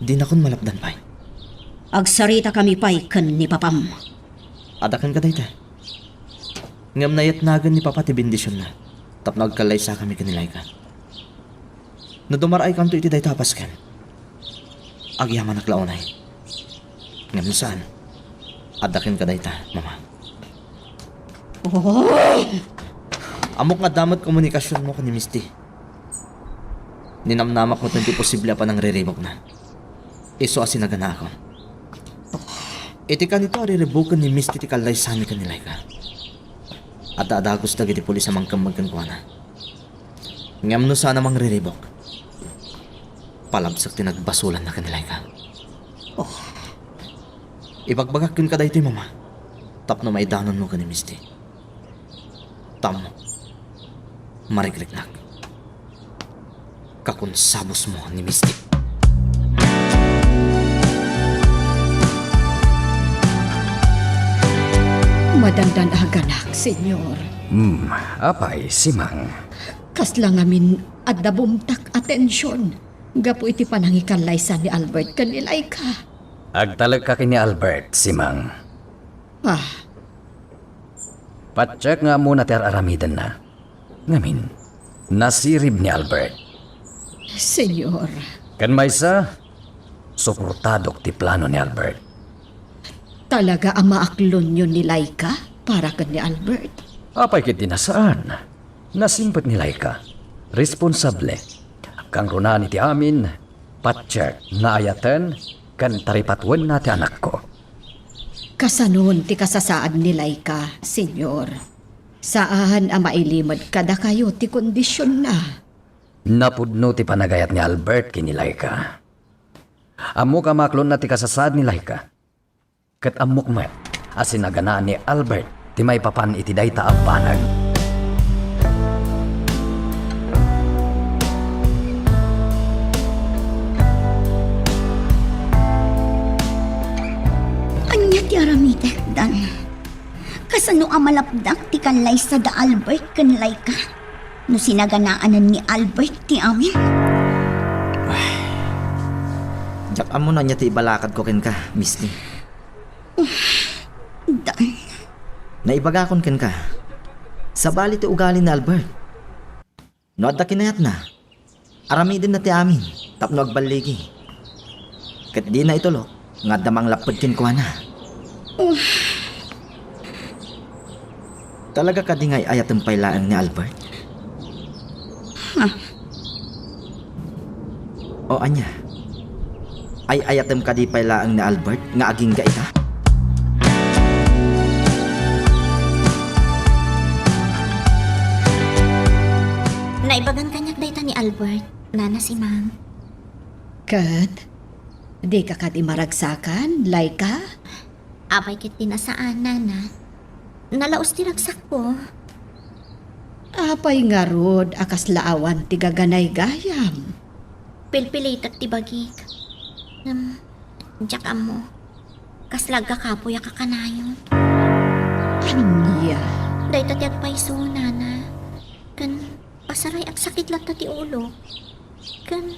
Dinakon malapdan pay. Agsaritakami pay ken ni Papam. Adda kenka dayta. Ngem nayatnagen ni Papa ti bendisionna tapno agkallaysakami ken ni Laika. No dumar-aykanto iti dayta a pasken, agyamanak la unay. Ngem no saan, adda kenka dayta, Mama. Ammok nga adda met komunikasionmo ken ni Misty. Ninamnamak metten ti posible a panangriribukna. Isu a sinaganaakon. Iti kanito a riribuken ni Misty ti kallaysami ken ni Laika. Adda a dagus dagiti pulis a mangkemmeg kenkuana. Ngem no saan a mangriribuk, palabsek ti nagbasolanna ken ni Laika. Oh. Ibagbagak kenka daytoy, Mama, tapno maidanonmo ken ni Misty. Tammo, marigriknak. Kakunsabusmo ni Misty. Madandan-aganak, Senyor. Hmm, apay, Simang? Kasla ngamin adda bumtak a tension gapu iti panangikallaysaan ni Albert ken ni Laika. Agtalekka ken ni Albert, Simang. Ah. Patiek nga ammona ti ar-aramidenna. Ngamin, nasirib ni Albert. Senyor. Ken maysa, suportadok ti plano ni Albert. Talaga a maaklonyo ni Laika para ken ni Albert? Apay ketdi a saan? Nasimpet ni Laika. Responsable. Kangrunaan iti amin, patiek nga ayaten ken taripatuenna ti anakko. Kasanon ti kasasaad ni Laika, Senyor? Saan a mailimed kadakayo ti kondisionna. Napudno ti panagayat ni Albert ken ni Laika. Ammok a maaklonna ti kasasaad ni Laika. Ket ammok met a sinaganaan ni Albert ti maipapan iti dayta a banag. Ania ti aramidek, Dan? Kasano a malapdak ti kallaysa da Albert ken Laika no sinaganaanan ni Albert ti amin? Ay, diak ammo no ania ti ibalakadko kenka, Misty. Dan. Naibagakon kenka, sabali ti ugali ni Albert. No adda kinayatna, aramidenna ti amin tapno agballigi. Ket dina itulok nga adda manglapped kenkuana. Talaga kadi nga ay-ayatem pay laeng ni Albert? Ha? O ania? Ay-ayatem kadi pay laeng ni Albert nga agingga ita? Naibagan kaniak dayta ni Albert, Nana Simang. Ket, dika kadi maragsakan, Laika? Apay ketdi a saan, Nana. Nalaus ti ragsakko. Apay ngarud a kasla awan ti gaganay gayam? Pilpilitek ti bagik. Ngem, diak ammo. Kasla agkakapuyak a kanayon. Ania? Dayta ti agpayso, Nana. Ken, pasaray agsakit latta ti ulo. Ken,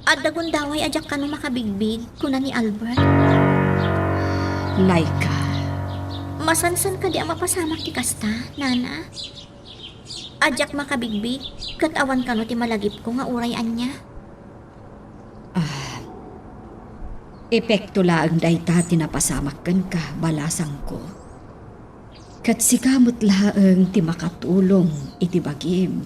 adda gundaway a diak kano makabigbig, kuna ni Albert. Laika. Masansan kadi a mapasamak ti kasta, Nana? A diak makabigbig, ket awan kano ti malagipko nga uray ania? Ah, epekto laeng dayta ti napasamak kenka, balasangko. Ket sika met laeng ti makatulong iti bagim.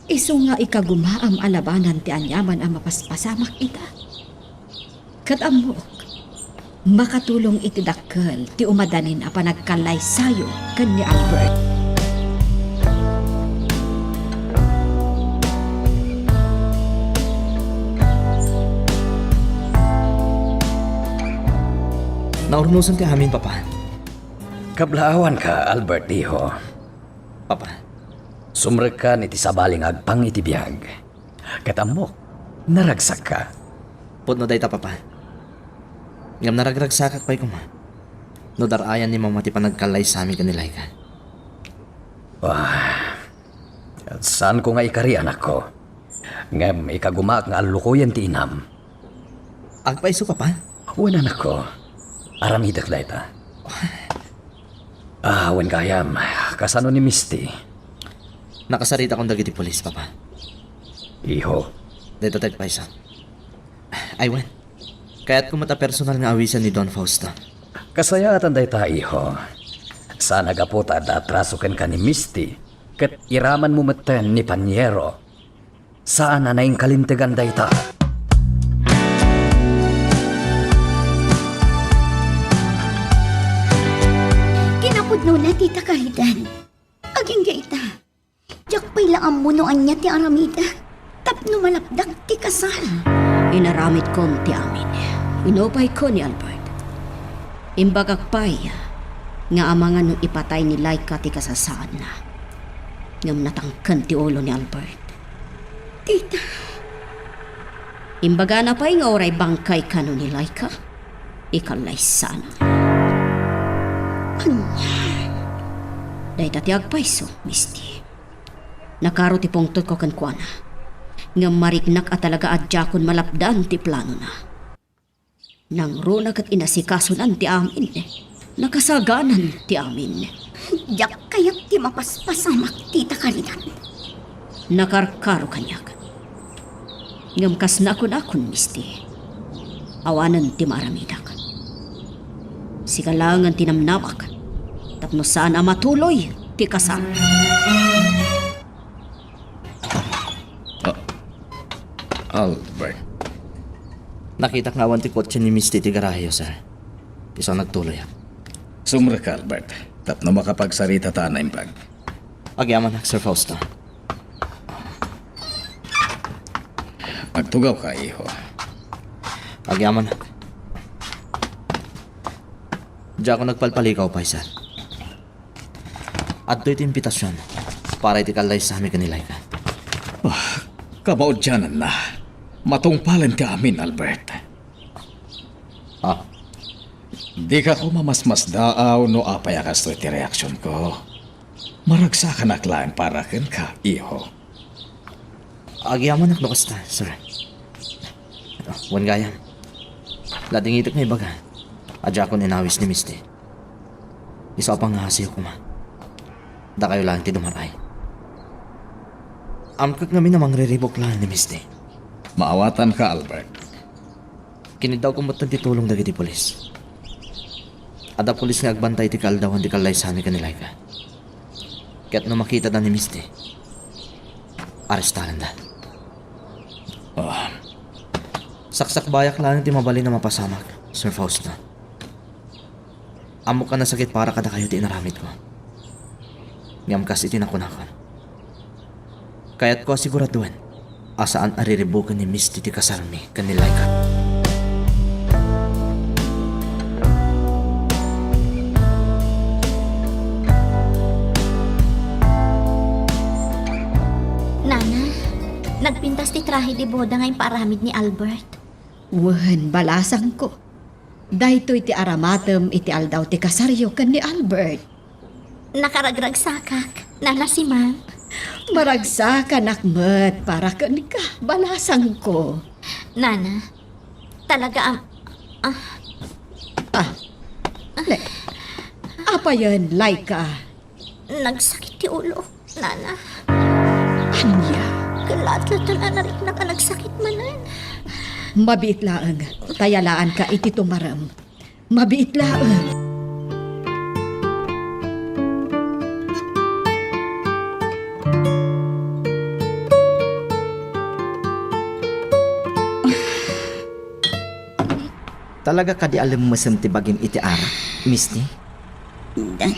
Isu nga ikagumaam a labanan ti aniaman a mapaspasamak ita. Ket ammok, makatulong iti dakkel ti umadanin a panagkallaysayo ken ni Albert. Naurnosen ti amin, Papa. Kablaawanka, Albert, iho. Papa. Sumrekkan iti sabali nga agpang iti biag. Ket ammok, naragsakka. Pudno dayta, Papa. Ngem naragragsakak pay koma no dar-ayan ni Mama ti panagkallaysami ken ni Laika. Ah, saanko nga ikari, anakko. Ngem ikagumaak nga allukoyen ti inam. Agpayso, Papa? Wen, anakko. Aramidek dayta. Ah, wen gayam, kasano ni Misty? Nakasaritakon dagiti pulis, Papa. Iho. Dayta ti agpayso. Ay, wen. Kayatko met a personal nga awisen ni Don Fausto. Kasayaatan dayta, iho. Saan a gapu ta adda atraso kenka ni Misty, ket iramanmo metten ni Paniero. Saan a nainkalintegan dayta. Nona, Tita Caridad, agingga ita. Diak pay la ammo no ania ti aramidek tapno malapdak ti kasar. Inaramidkon ti amin. Inupayko ni Albert. Imbagak pay nga amangan no ipatay ni Laika ti kasasaadna. Ngem natangken ti ulo ni Albert. Tita. Imbagana pay nga uray bangkay kano ni Laika, ikallaysana. Ania? Dayta ti agpayso, Misty. Nakaro ti pungtotko kenkuana. Ngem mariknak a talaga a diakon malapdan ti planona. Nangruna ket inasikasonan ti amin. Nakasaganan ti amin. Diak kayat ti mapaspasamak, Tita Caridad. Nakarkaro kaniak. Ngem kas nakunakon, Misty, awanen ti maaramidak. Sika laengen ti namnamak tapno saan a matuloy ti kasar. Ah, Albert. Nakitak nga awan ti kotse ni Misty ti garaheyo, sir. Isu a nagtuloyak. Sumrek, Albert, tapno makapagsaritata a naimbag. Agyamanak, Sir Fausto. Agtugawka, iho. Agyamanak. Diakon nagpalpalikaw pay, sir. Adtoy ti imbitasion para iti kallaysami ken ni Laika. Ah, kamaudiananna. Matungpalen ti amin, Albert. Ah. Dika koma masmasdaaw no apay a kastoy ti reaksionko. Maragsakanak laeng para kenka, iho. Agyamanak no kasta, sir. Ah, wen gayam. Ladingitek nga ibaga a diakon inawis ni Misty. Isu a pangngasiyo koma. Dakayo laeng ti dumar-ay. Amkek ngamin a mangriribuk laeng ni Misty. Maawatanka, Albert. Kiniddawko metten ti tulong dagiti pulis. Adda pulis nga agbantay iti kaaldawan ti kallaysami ken ni Laika. Ket no makitada ni Misty, arestaranda. Ah. Saksakbayak laeng ti mabalin a mapasamak, Sir Fausto. Ammok a nasakit para kadakayo ti inaramidko. Ngem kas iti nakunakon, kayatko a siguraduen a saan a riribuken ni Misty ti kasarmi ken ni Laika. Nana, nagpintas ti trahe de boda nga impaaramid ni Albert. Wen, balasangko. Daytoy ti aramatem iti aldaw ti kasaryo ken ni Albert. Nakaragragsakak, Nana Simang. Maragsakanak met para kenka, balasangko. Nana, talaga am-, ah. Ah, ne, apayen, Laika? Nagsakit ti ulo, Nana. Ania? Ket laat-laat a nariknak a nagsakit manen. Mabiit laeng, ta yalaanka iti tumarem. Mabiit laeng. Talaga kadi a lemmesem ti bagim iti arak, Misty? Dan.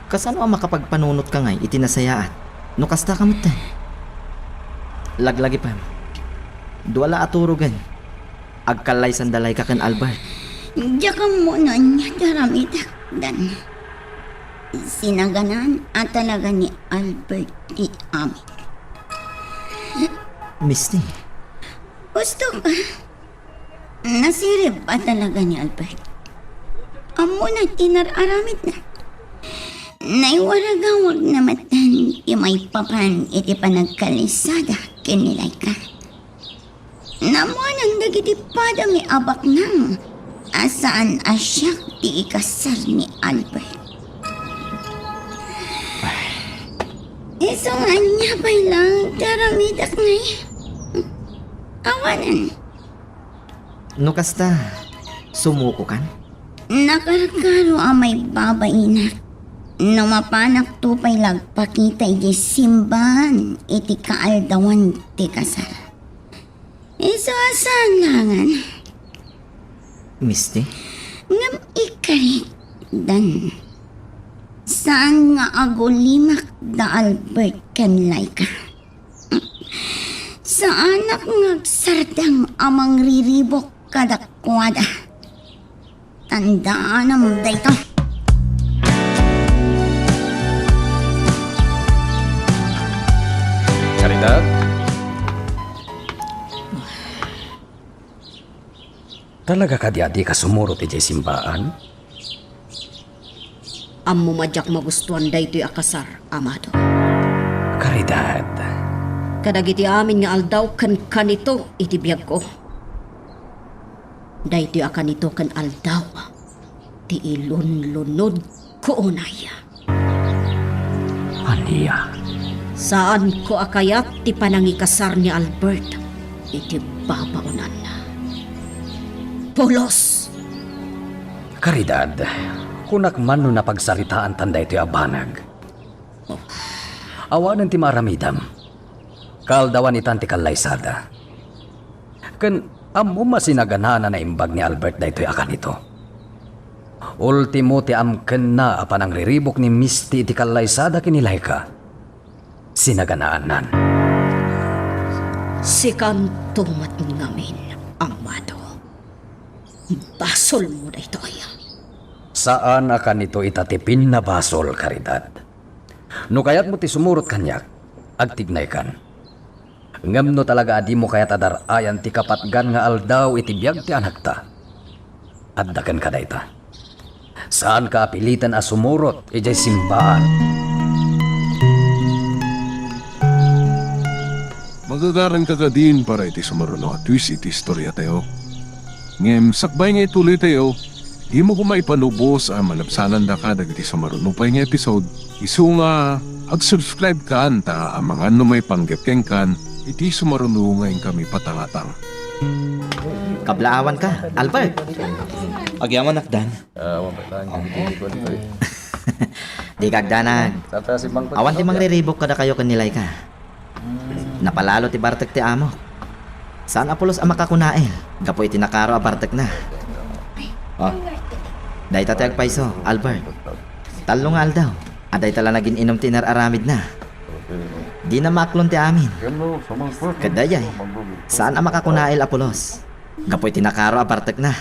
Kasano a makapagpanunotka ngay iti nasayaat? No kasta ka metten. Laglagipem. Dua la a turogen. Agkallaysanda Laika ken Albert. Diak ammo no ania ti aramidek, Dan. Sinaganan a talaga ni Albert ti amin. Misty. Gusto ka? Nasirib a talaga ni Albert. Ammona ti nar-aramidna. Naiwaragawagna met ti maipapan iti panagkalisada ken ni Laika. Naammoanan dagiti padami a baknang a saan a siak ti ikasar ni Albert. Isu nga ania pay laeng ti aramidek ngay? Awanen. No kasta, sumukokan? Nakarkaro a maibabainak no mapanakto pay la agpakita iti simbaan iti kaaldawan ti kasar. Isu a saan laengen. Misty? Ngem ikarik, Dan. Saan nga agulimak da Albert ken Laika. Saanak nga agsardeng a mangriribuk kadakuada. Tandaanam dayta. Caridad? Talaga kadi a dika sumurot idiay simbaan? Ammom a diak magustuan daytoy a kasar, Amado. Caridad. Kadagiti amin nga aldaw ken kanito iti biagko. Daytoy a kanito ken aldaw ti ilunlunodko unay. Ania? Saanko a kayat ti panangikasar ni Albert iti babaonanna. Pulos! Caridad, kunak man no napagsaritaantan daytoy a banag. Awanen ti maaramidam. Kaaldawan itan ti kallaysada. Ken ammom a sinaganaan a naimbag ni Albert daytoy a kanito. Ultimo ti amkenna a panangriribuk ni Misty iti kallaysada ken ni Laika. Sinaganaannan. Sikanto met ngamin, Amado. Basolmo daytoy. Saan a kanito ita ti pinnabasol, Caridad. No kayatmo ti sumurot kaniak, agtignaykan. Ngem no talaga a dimo kayat a dar-ayan ti kapatgan nga aldaw iti biag ti anakta, adda kenka dayta. Saanka a piliten a sumurot idiay simbaan. Magagaranka kadin para iti sumaruno a twist iti istoriatayo. Ngem sakbay nga ituloytayo, dimo koma ipanubos a malabsanandaka dagiti sumaruno pay nga episode. Isu nga, ag-subscribe kan ta amangan no maipanggep kenkan iti sumaruno nga inkami patangatang. Kablaawanka, Albert. Agyamanak, Dan. Ah, awan pay laeng dagiti kuan ditoy. Dika agdanag. Saan ta simmangpet? Awan ti mangriribuk kadakayo ken ni Laika. Napalalo ti bartek ti amok. Saan a pulos a makakunail gapu iti nakaro a bartekna. Ah. Dayta ti agpayso, Albert. Tallo nga aldaw a dayta la nagin-inum ti inar-aramidna. Dina maaklon ti amin. Ket daydiay, saan a makakunail a pulos gapu iti nakaro a bartekna.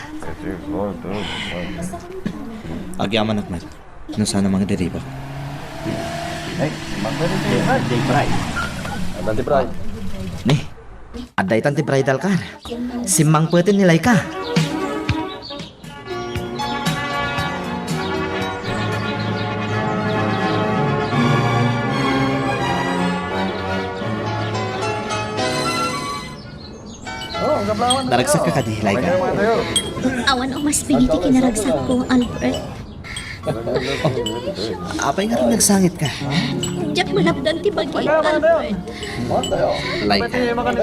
Agyamanak met no saan a mangriribuk. Ay, mangriribuk. Adda ti Bray. Ni, adda itan ti bridal car. Simmangpeten ni Laika. Naragsakka kadi, Laika? Awan umasping iti kinaragsakko, Albert. Oh, apay nga nagsangitka? Diak malapdan ti bagi, Albert. Laika.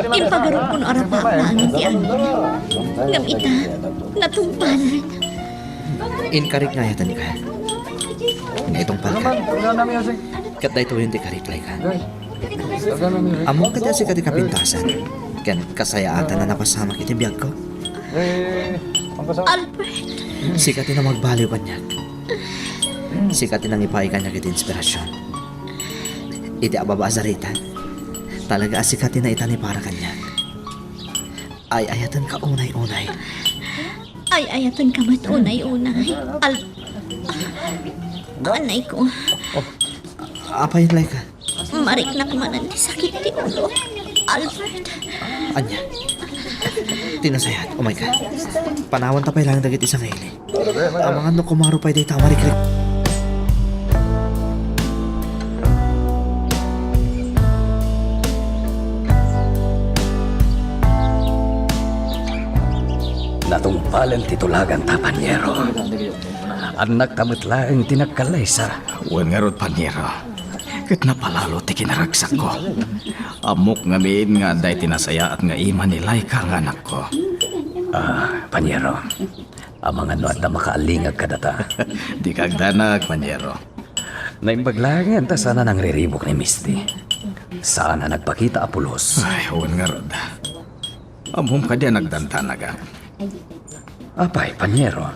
Impagarupko no arapakna amin ti ania. Ngem ita, natungpalan. Inkarik nga ayatenka. Nga itungpalka. Ket daytoyen ti karik, Laika. Ammok kadi a sika ti kapintasan ken kasayaatan a napasamak iti biagko? Albert! Sika ti nangbaliw kaniak. Sika ti nangipaay kaniak iti inspirasion. Iti ababa a sarita, talaga a sika ti naitani para kaniak. Ay-ayatenka unay-unay. Ay-ayatenka met unay-unay. Al-, anay ko. Apay, Laika? Mariknak manen ti sakit ti ulo, Albert. Ania? Ti nasayaat, umayka. Panawanta pay laeng dagiti sangaili. Amangan no kumaro pay dayta a marikrik. Natungpalen ti tulaganta, Paniero. Annakta met laeng ti nagkallaysa. Wen ngarud, Paniero. Ket napalalo ti kinaragsakko. Ammok ngamin nga adda iti nasayaat nga ima ni Laika nga anakko. Ah, Paniero. Amangan no adda makaalingag kadata. Dika agdanag, Paniero. Naimbag laengen ta saan a nangriribuk ni Misty. Saan a nagpakita a pulos. Ay, wen ngarud. Ammom kadi a nagdandanagak? Apay, Paniero?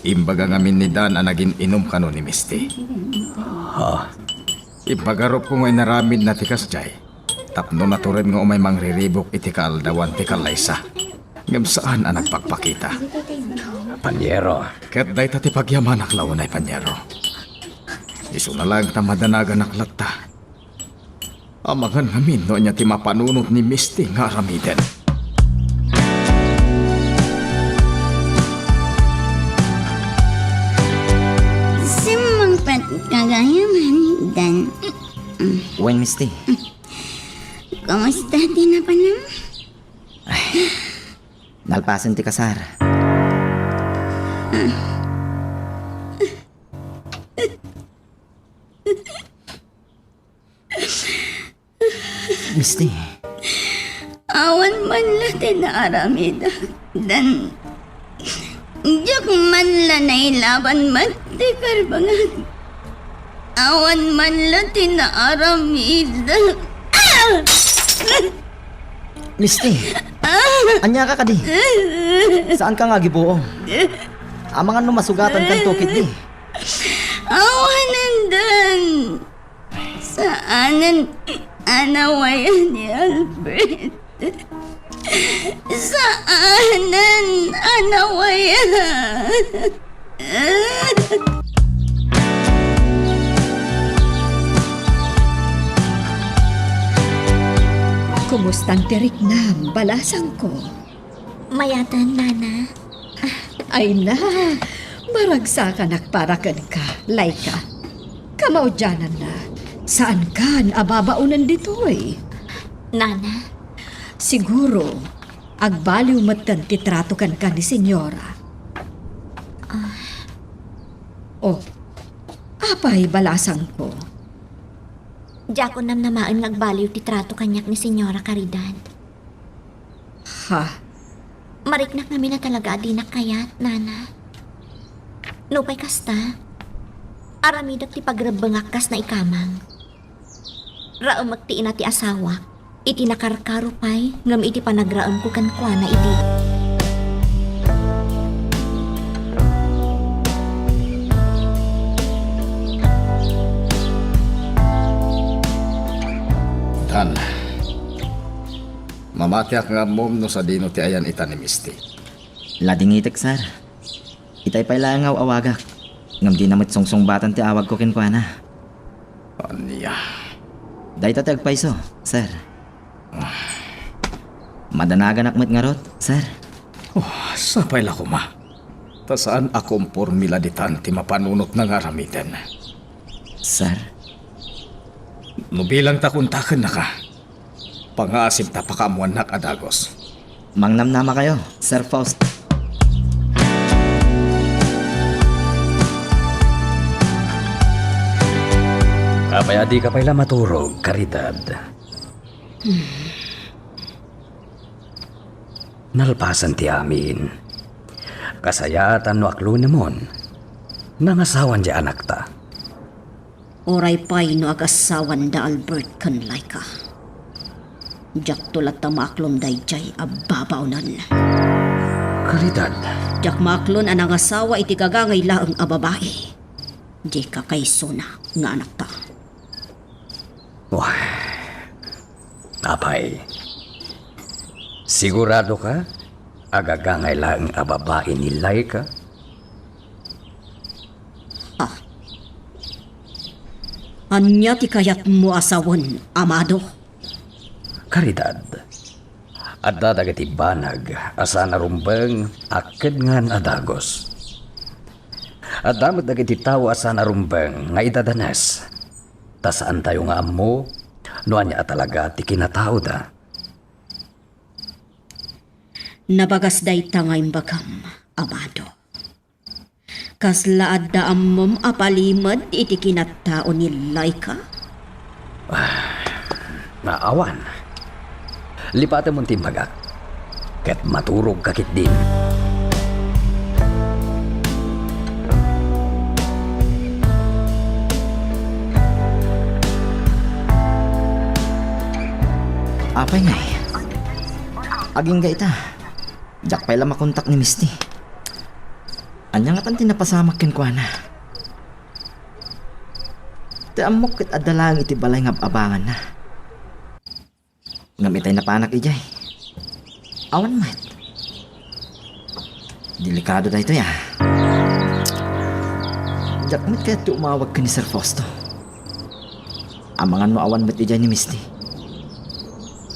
Imbaga ngamin ni Dan a nagin-inum kano ni Misty. Ha? Ipagarupko nga inaramidna ti kasdiay tapno natured nga umay mangriribuk iti kaaldawan ti kallaysa, ngem saan a nagpakpakita. Panyero. Ket dayta ti pagyamanak la unay, Panyero. Isuna laeng ta madanaganak latta. Amangan ngamin no ania ti mapanunot ni Misty nga aramiden. Simmungpet ka gayam, Dan. Wen, Misty. Kumusta ti napanam? Nalpasen ti kasar. Misty. Awan man la ti naaramidak, Dan. Diak man la nailaban met ti karbengak. Awan man la ti naaramidak. Ah! Misty, ania ka kadi? Saan ka nga agibuo? Amangan no masugatan kanto ketdi. Awanen, Dan. Saanen a nawayan ni Albert. Saanen a nawayan. Kumustan ti riknam, balasangko? Mayaten, Nana. Ay na, maragsakanak para kenka, Laika. Kamaudiananna, saankan a babaonen ditoy. Nana? Siguro, agbaliw metten ti trato kenka ni Senyora. Ah. Oh, apay, balasangko? Diakon namnamaen nga agbaliw ti trato kaniak ni Senyora Caridad. Ha? Mariknak ngamin a talaga a dinak kayat, Nana. Nupay kasta, aramidek ti pagrebbengak kas naikamang. Raemek ti ina ti asawak iti nakarkaro pay ngem iti panagraemko kenkuana idi. Dan, mamatiak nga ammom no sadino ti ayan ita ni Misty. Ladingitek, sir. Itay pay laeng nga aw-awagak, ngem dina met sungsungbatan ti awagko kenkuana. Ania? Dayta ti agpayso, sir. Madanaganak met ngarud, sir. Oh, sapay la koma. Ta saan a kompormi la ditan ti mapanunotna nga aramiden. Sir? No bilang ta kontakennaka, pangngaasim ta pakaammoannak a dagus. Mangnamnamakayo, Sir Faust. Apay a dika pay la maturog, Caridad? Nalpasen ti amin. Kasayaatan no aklonemon. Nangasawan diay anakta. Uray pay no agasawan da Albert ken Laika. Diakto latta maaklon daydiay a babaonen. Caridad. Diak maaklon a nangasawa iti gagangay laeng a babai. Di kakaysona nga anakta. Wah. Apay, sigurado ka a gagangay laeng a babai ni Laika? Ah. Ania ti kayatmo a sawen, Amado? Caridad, adda dagiti banag a saan a rumbeng a kidngan a dagus. Adda met dagiti tao a saan a rumbeng nga idadanes. Ta saantayo nga ammo no ania a talaga ti kinataoda. Nabagas dayta nga imbagam, Amado. Kasla adda ammom a palimed iti kinatao ni Laika? Ah, awan. Lipatemon ti imbagak, ket maturogka ketdin. Apay ngay? Agingga ita. Diak pay la makontak ni Misty. Ania ngatan ti napasamak kenkuana? Ti ammok ket adda laeng iti balay nga ab-abanganna. Ngem itay napanak idiay, awan met. Delikado daytoy, a. Diak met kayat ti umawag ken ni Sir Fausto. Amangan no awan met idiay ni Misty.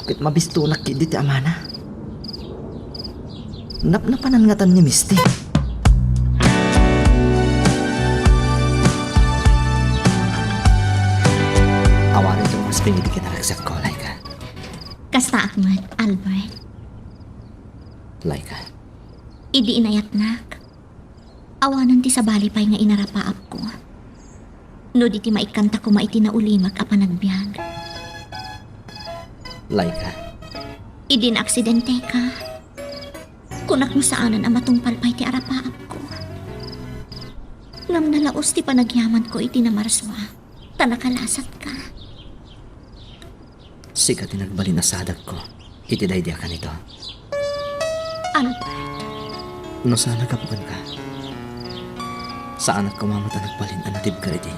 Ket mabistonak ketdi ti amana. Napnapanan ngatan ni Misty. Awanen ti umasping idi kinaragsakko, Laika. Kastaak met, Albert. Laika. Idi inayatnak, awanen ti sabali pay nga inarapaapko. No di ti maikkanta koma iti naulimek a panagbiag. Laika. Idi naaksidenteka, kunak no saanen a matungpal pay ti arapaapko. Ngem nalaos ti panagyamanko iti namarsua, ta nakalasatka. Sika ti nagbalin a sadagko iti daydi a kanito. Albert. No saan a gapu kenka, saanak koma met a nagbalin a nadibker iti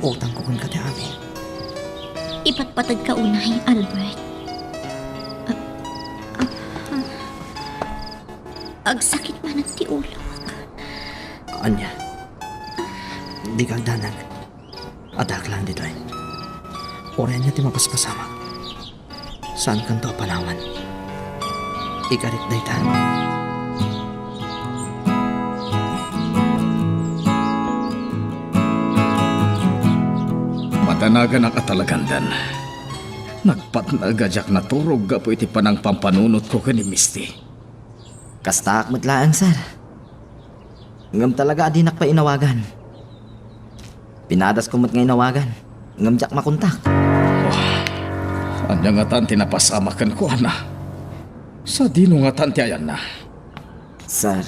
utangko kenka ti amin. Ipatpategka unay, Albert. Ah, ah, ah. Agsakit manen ti ulok. Ania? Dika agdanag. Addaak laeng ditoy. Uray ania ti mapaspasamak, saankanto a panawan. Ikarik dayta. Madanaganak a talagandan. Nagpatnag a diak naturog gapu iti panangpampanunotko ken ni Misty. Kastaak met laeng, sir. Ngem talaga a dinak pay inawagan. Pinadasko met nga inawagan, ngem diak makontak. Oh, ania ngatan ti napasamak kenkuana? Sadino ngatan ti ayanna? Sir.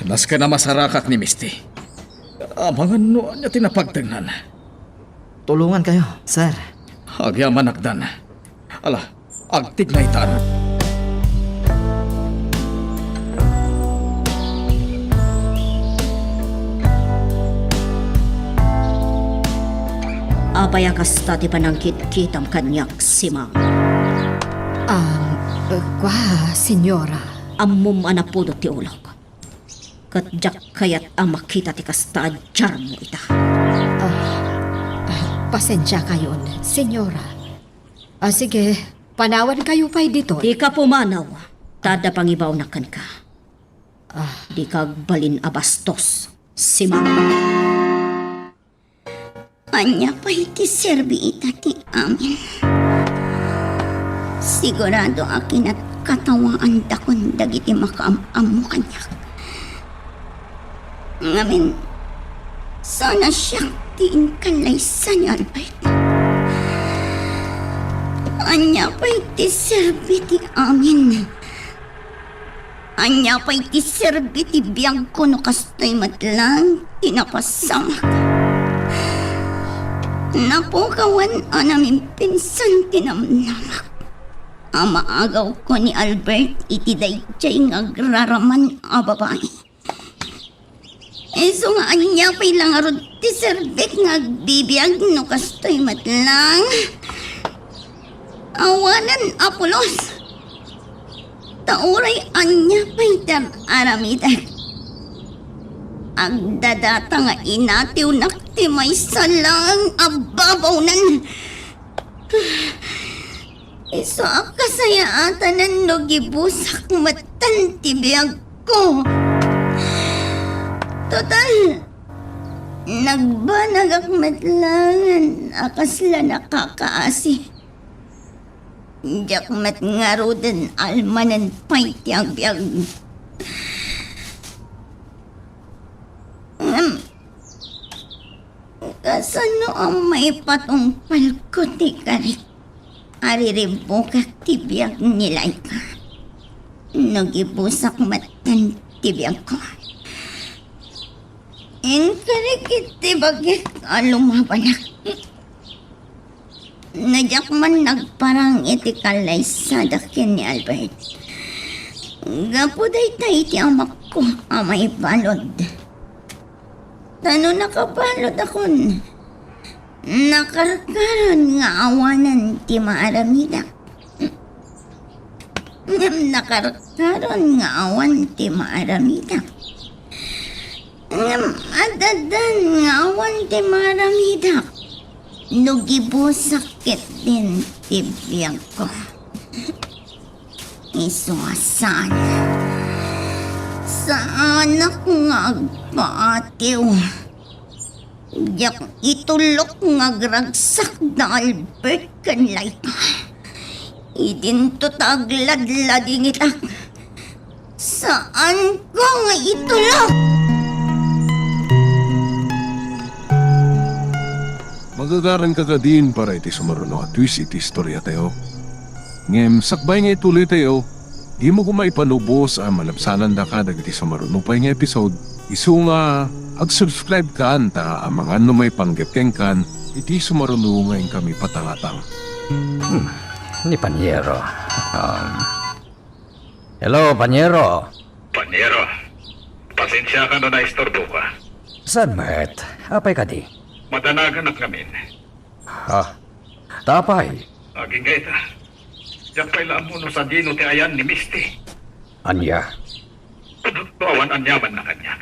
Nasken a masarakak ni Misty. Amangan no ania ti napagtengnan. Tulongankayo, sir. Agyamanak, Dan. Ala, agtignaytan. Apay a kasta ti panangkitkitam kaniak, Simang? Am, eh, kua, senyora. Ammom a napudot ti ulok. Ket diak kayat a makita ti kasta a diarmo ita. Ah, ah, pasensiakayon, senyora. Ah, sige, panawankayo pay ditoy. Dika pumanaw, ta adda pangibawnak kenka. Ah. Dika agbalin a bastos, Simang. Ania pay ti serbi ita ti amin? Sigurado a kinatkawaandakon dagiti makaam-ammo kaniak. Ngamin, saan a siak ti inkallaysa ni Albert? Ania pay ti serbi ti amin? Ania pay ti serbi ti biagko no kastoy met laeng ti napasamak? Napukawan a namimpinsan ti namnama a maagawko ni Albert iti daydiay nga agraraman a babai. Isu nga ania pay la ngarud ti serbik nga agbibiag no kastoy met laeng? Awanen a pulos. Ta uray ania pay ti aramidek, agdadata nga inatiwnak ti maysa laeng a babawnen. Isu a kasayaatanen no gibusak metten ti biagko. Total, nagbanagak met laengen a kasla nakakaasi. Diak met ngaruden almanen pay ti agbiag. Ngem, kasano a maipatungpalko ti karik a riribbukek ti biag ni Laika no gibusak metten ti biagko? Inkarik iti bagik a lumabanak. No diak man nagparang iti kallaysadak ken ni Albert, gapu dayta iti amak ko a maibalud. Ta no nakabalud akon, nakarkaron nga awanen ti maaramidak. Ngem nakarkaron nga awan ti maaramidak. Ngem addan nga awan ti maaramidak. No gibusak ketdin ti biagko. Isu a saan. Saanak nga agpaatiw. Diak itulok nga agragsak da Albert ken Laika. Idinto ta agladladingitak. Saanko nga itulok. Magagaranka kadin para iti sumaruno a twist iti istoriatayo. Ngem sakbay nga ituloytayo, dimo koma ipanubos a malabsananda kadagiti sumaruno pay nga episode. Isu nga, ag-subscribe kan ta amangan no maipanggep kenkan iti sumaruno nga inkami patangatang. Hmm, ni Panyero. Um, hello, Panyero. Panyero, pasensiaka no naisturboka. Saan met? Apay kadi? Madanaganak ngamin. Ha? Ta apay? Agingga ita. Diak pay la ammo no sadino ti ayan ni Misty. Ania? No awan aniamanna kaniak.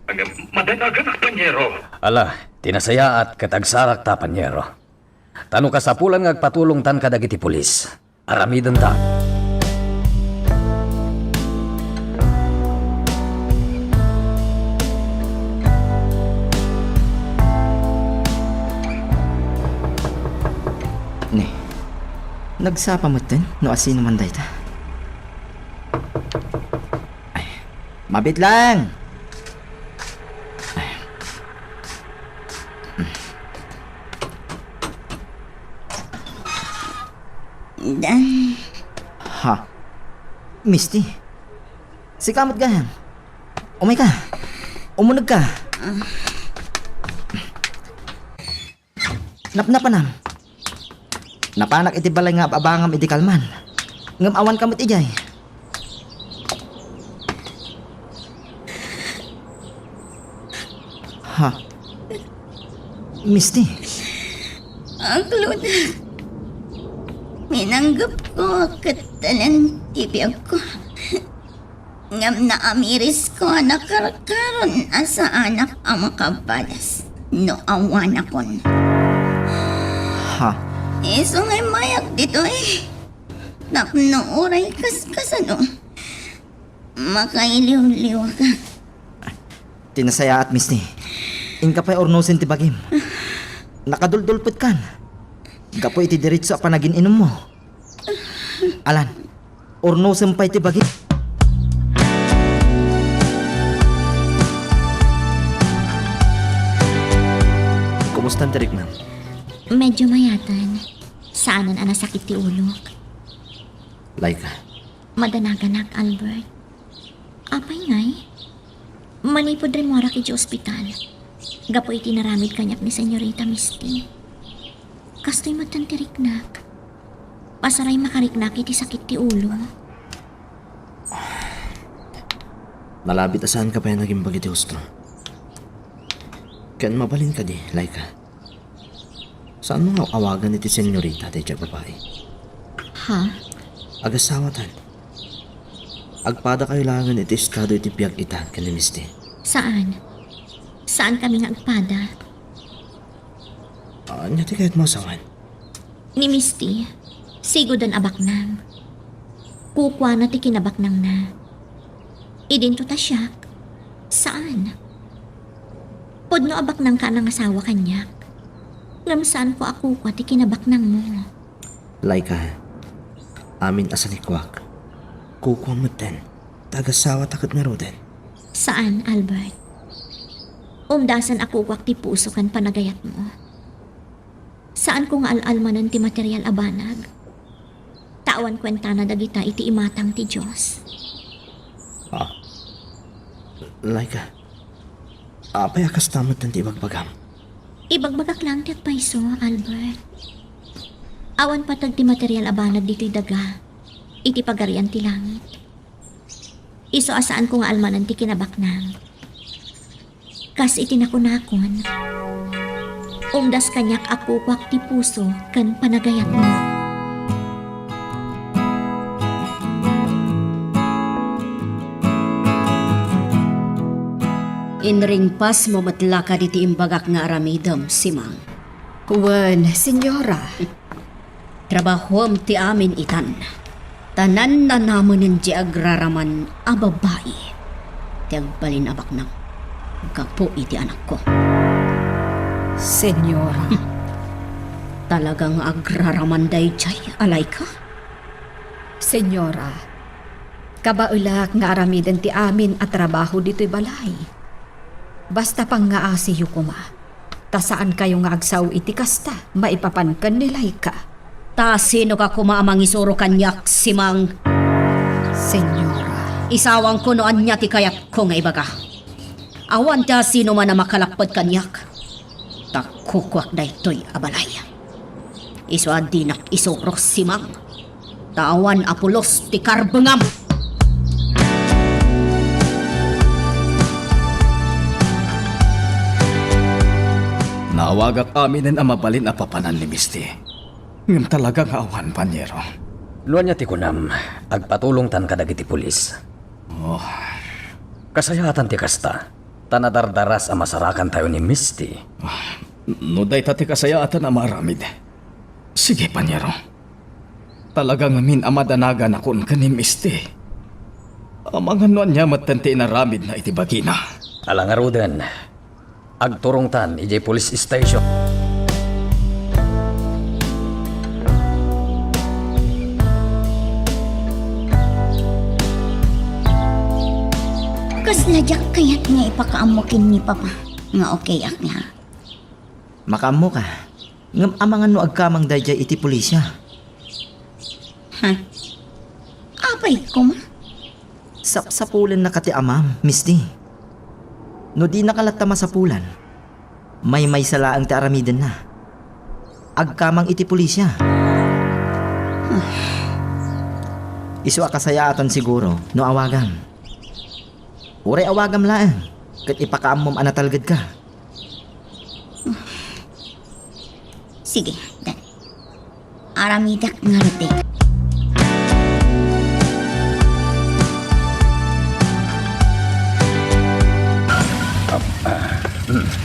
Agam, madanaganak, Panyero. Ala, ti nasayaat ket agsarakta, Panyero. Ta no kasapulan nga agpatulongtan kadagiti pulis, aramidenta. Ne, nagsapa metten no asino man dayta. Ay, mabit lang! Dan. Ha? Misty? Sika met gayam. Umay ka. Umuneg ka. Napnapanam. Napanak iti balay nga ab-abangam idi kalman. Ngem awan ka met idiay. Ha? Misty? Agluda. Minanggepko ket tanan ti biagko. Ngem naamirisko a nakarkaron a saanak a makabalas no awanakon. Ha? Isu nga immayak ditoy. Tapno uray kaskasano, makailiwliwaka. Ti nasayaat, Misty. Inka pay urnosen ti bagim. Nakaduldulpetkan. Gapu iti diretso a panagin-inummo. Alan, urnosem pay ti bagim. Kumusta ti riknam? Medyo mayatan. Saanen a nasakit ti ulok. Laika. Madanaganak, Albert. Apay ngay? Manipud rimmuarak iti ospital, gapu iti naramid kaniak ni Senyorita Misty. Kastoy metten ti riknak. Pasaray makariknak iti sakit ti ulo. Nalabit a saanka pay a nagimbag iti husto. Ken mabalin kadi, Laika? Saanmo nga awagan iti senyorita daydiay a babai? Ha? Agasawatan. Agpadakayo laengen iti estado iti biag ita ken ni Misty. Saan? Saan kami nga agpada? Ania ti kayatmo a sawen? Ni Misty, siguden a baknang. Kukuana ti kinabaknangna. Idinto ta siak, saan. Pudno a baknangka a nangasawa kaniak. Ngem saanko a kukua ti kinabaknangmo. Laika, amin a sanikuak, kukuam metten, ta agasawata ket ngaruden. Saan, Albert. Umdasan a kukuak ti puso ken panagayatmo. Saanko nga al-almanen ti material a banag. Ta awan kuentana dagita iti imatang ti Dios. Ah. Laika, apay a kasta metten ti ibagbagam? Ibagbagak laeng ti agpayso, Albert. Awan pateg ti material a banag ditoy daga, iti Pagarian ti Langit. Isu a saanko nga almanen ti kinabaknang. Kas iti nakunakon, umdas kaniak a kukuak ti puso ken panagayatmo. Inringpasmo met la kadi ti imbagak nga aramidem, Simang? Wen, Senyora. Trabahuem ti amin itan. Ta nannanamenen ti agraraman a babai ti agbalin a baknang gapu iti anakko. Senyora. Hmm. Talaga nga agraraman daydiay, Alayka? Senyora, kabaelak nga aramiden ti amin a trabaho ditoy balay. Basta pangngaasiyo koma. Ta saankayo nga agsao iti kasta maipapan ken ni Laika. Ta sinoka koma a mangisuro kaniak, Simang? Senyora. Isawangko no ania ti kayatko nga ibaga. Awan ti asinoman a makalapped kaniak. Ta kukuak daytoy a balay. Isu a dinak isuro, Simang. Ta awan a pulos ti karbengam. Naawagak aminen a mabalin a papanan ni Misty. Ngem talaga nga awan, panyero. No ania ti kunam, agpatulongtan kadagiti pulis. Oh. Kasayaatan ti kasta, ta nadardaras a masarakantayo ni Misty. Ah, no dayta ti kasayaatan a maaramid. Sige, panyero. Talaga ngamin a madanaganakon ken ni Misty. Amangan no ania metten ti inaramidna iti bagina. Ala ngaruden, agturongtan idiay police station. Kasla diak kayat nga ipakaammo ken ni Papa nga okayak la. Makaammoka. Ngem amangan no agkamang daydiay iti pulisya. Ha? Apay koma? Sapsapulennaka ti amam, Misty. No dinaka latta masapulan, maymaysa laeng ti aramidenna. Agkamang iti pulisya. Isu a kasayaatan siguro no awagam. Uray awagam laeng, ket ipakaammom a natalgedka. Sige, Dan. Aramidak ngarud.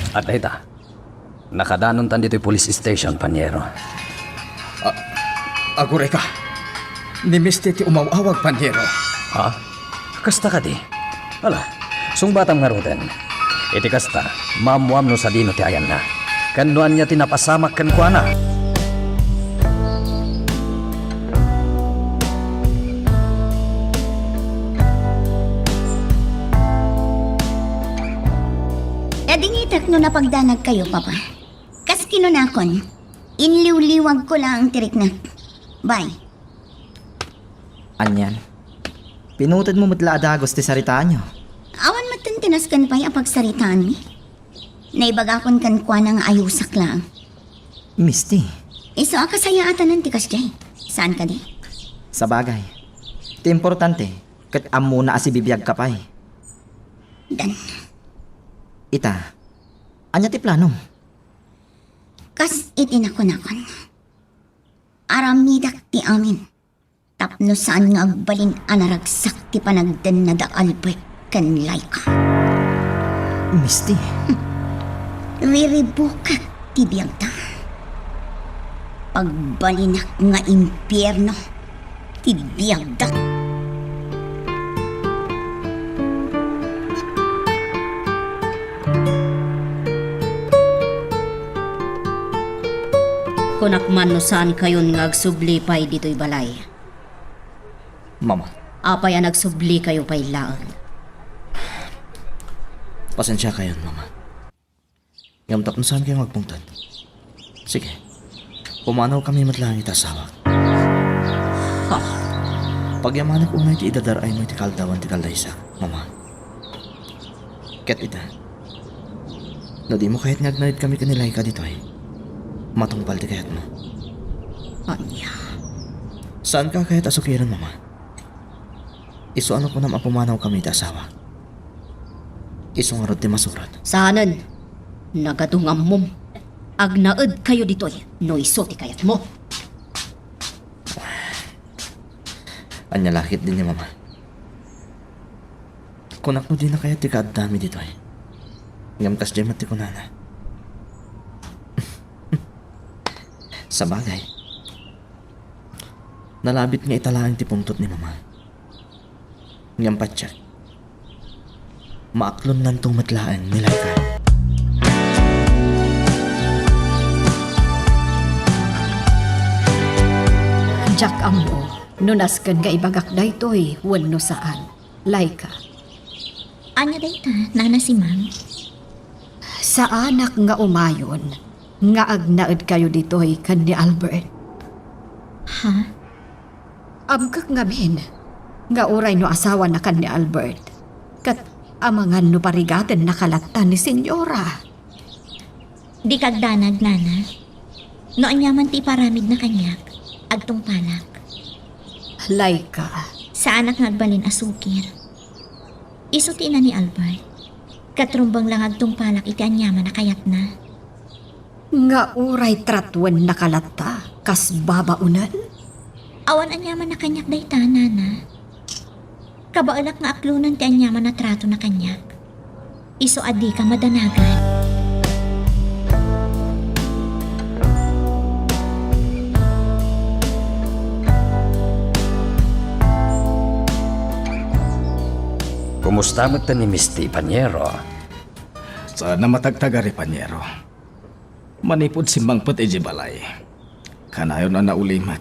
Adda ita. Nakadanontan ditoy police station, panyero. A-, agurayka. Ni Misty ti umaw-awag, panyero. Ha? Kasta kadi? Ala, sungbatam ngaruden. Iti kasta, maammuam no sadino ti ayanna. Ken no ania ti napasamak kenkuana. Nadingitek no napagdanagkayo, Papa. Kas kinunakon, inliwliwagko laeng ti riknak. Bye. Anian? Pinutedmo met la a dagus ti saritaanyo. Awan met ti nasken pay a pagsaritaanmi. Naibagakon kenkuana nga ayusak laeng. Misty. Isu a kasayaatanan ti kasdiay. Saan kadi? Sabagay. Ti importante, ket ammona a sibibiagka pay. Dan. Ita, ania ti planom? Kas iti nakunakon, aramidak ti amin tapno saan nga agbalin a naragsak ti panagdenna da Albert ken Laika. Misty. Riribukak ti biagda. Pagbalinak nga impierno ti biagda. Kunak man no saankayon nga agsubli pay ditoy balay. Mama. Apay a nagsublikayo pay laeng? Pasensiakayon, Mama. Ngem tapno saankayo nga agpungtot. Sige. Pumanawkami met laeng iti asawak. Ha? Pagyamanek unay ti idadar-aymo iti kaaldawan ti kallaysak, Mama. Ket ita, no dimo kayat nga agnaedkami ken ni Laika ditoy, matungpal ti kayatmo. Ania? Saanka kayat a sukiren, Mama? Isu a no kunam a pumanawkami iti asawa. Isu ngarud ti masurot. Saanen. Nagadu nga ammom. Agnaedkayo ditoy no isu ti kayatmo. Ania la ketdi ni Mama? Kunak no dina kayat ti kaaddami ditoy. Ngem kasdiay met ti kunana. Sabagay, nalabit nga ita laeng ti puntot ni Mama. Ngem patiek, maaklonnanto met laeng ni Laika. Diak ammo no nasken nga ibagak daytoy wenno saan, Laika. Ania dayta, Nana Simang? Saanak nga umayon nga agnaedkayo ditoy ken ni Albert. Ha? Amkek ngamin nga uray no asawana ken ni Albert, ket amangan no parigagennaka latta ni Senyora. Dika agdanag, Nana. No aniaman ti iparamidna kaniak, agtungpalak. Laika. Saanak nga agbalin a sukir. Isu ti ina ni Albert. Ket rumbeng la nga agtungpalak iti aniaman a kayatna. Nga uray tratuennaka latta kas babaonen? Awan aniaman a kaniak dayta, Nana. Kabaelak nga aklonen ti aniaman a tratona kaniak. Isu a dika madanagan. Kumusta met ni Misty, Paniero? Saan a matagtagari, Paniero. Manipud simmangpet idiay balay, kanayon a naulimek.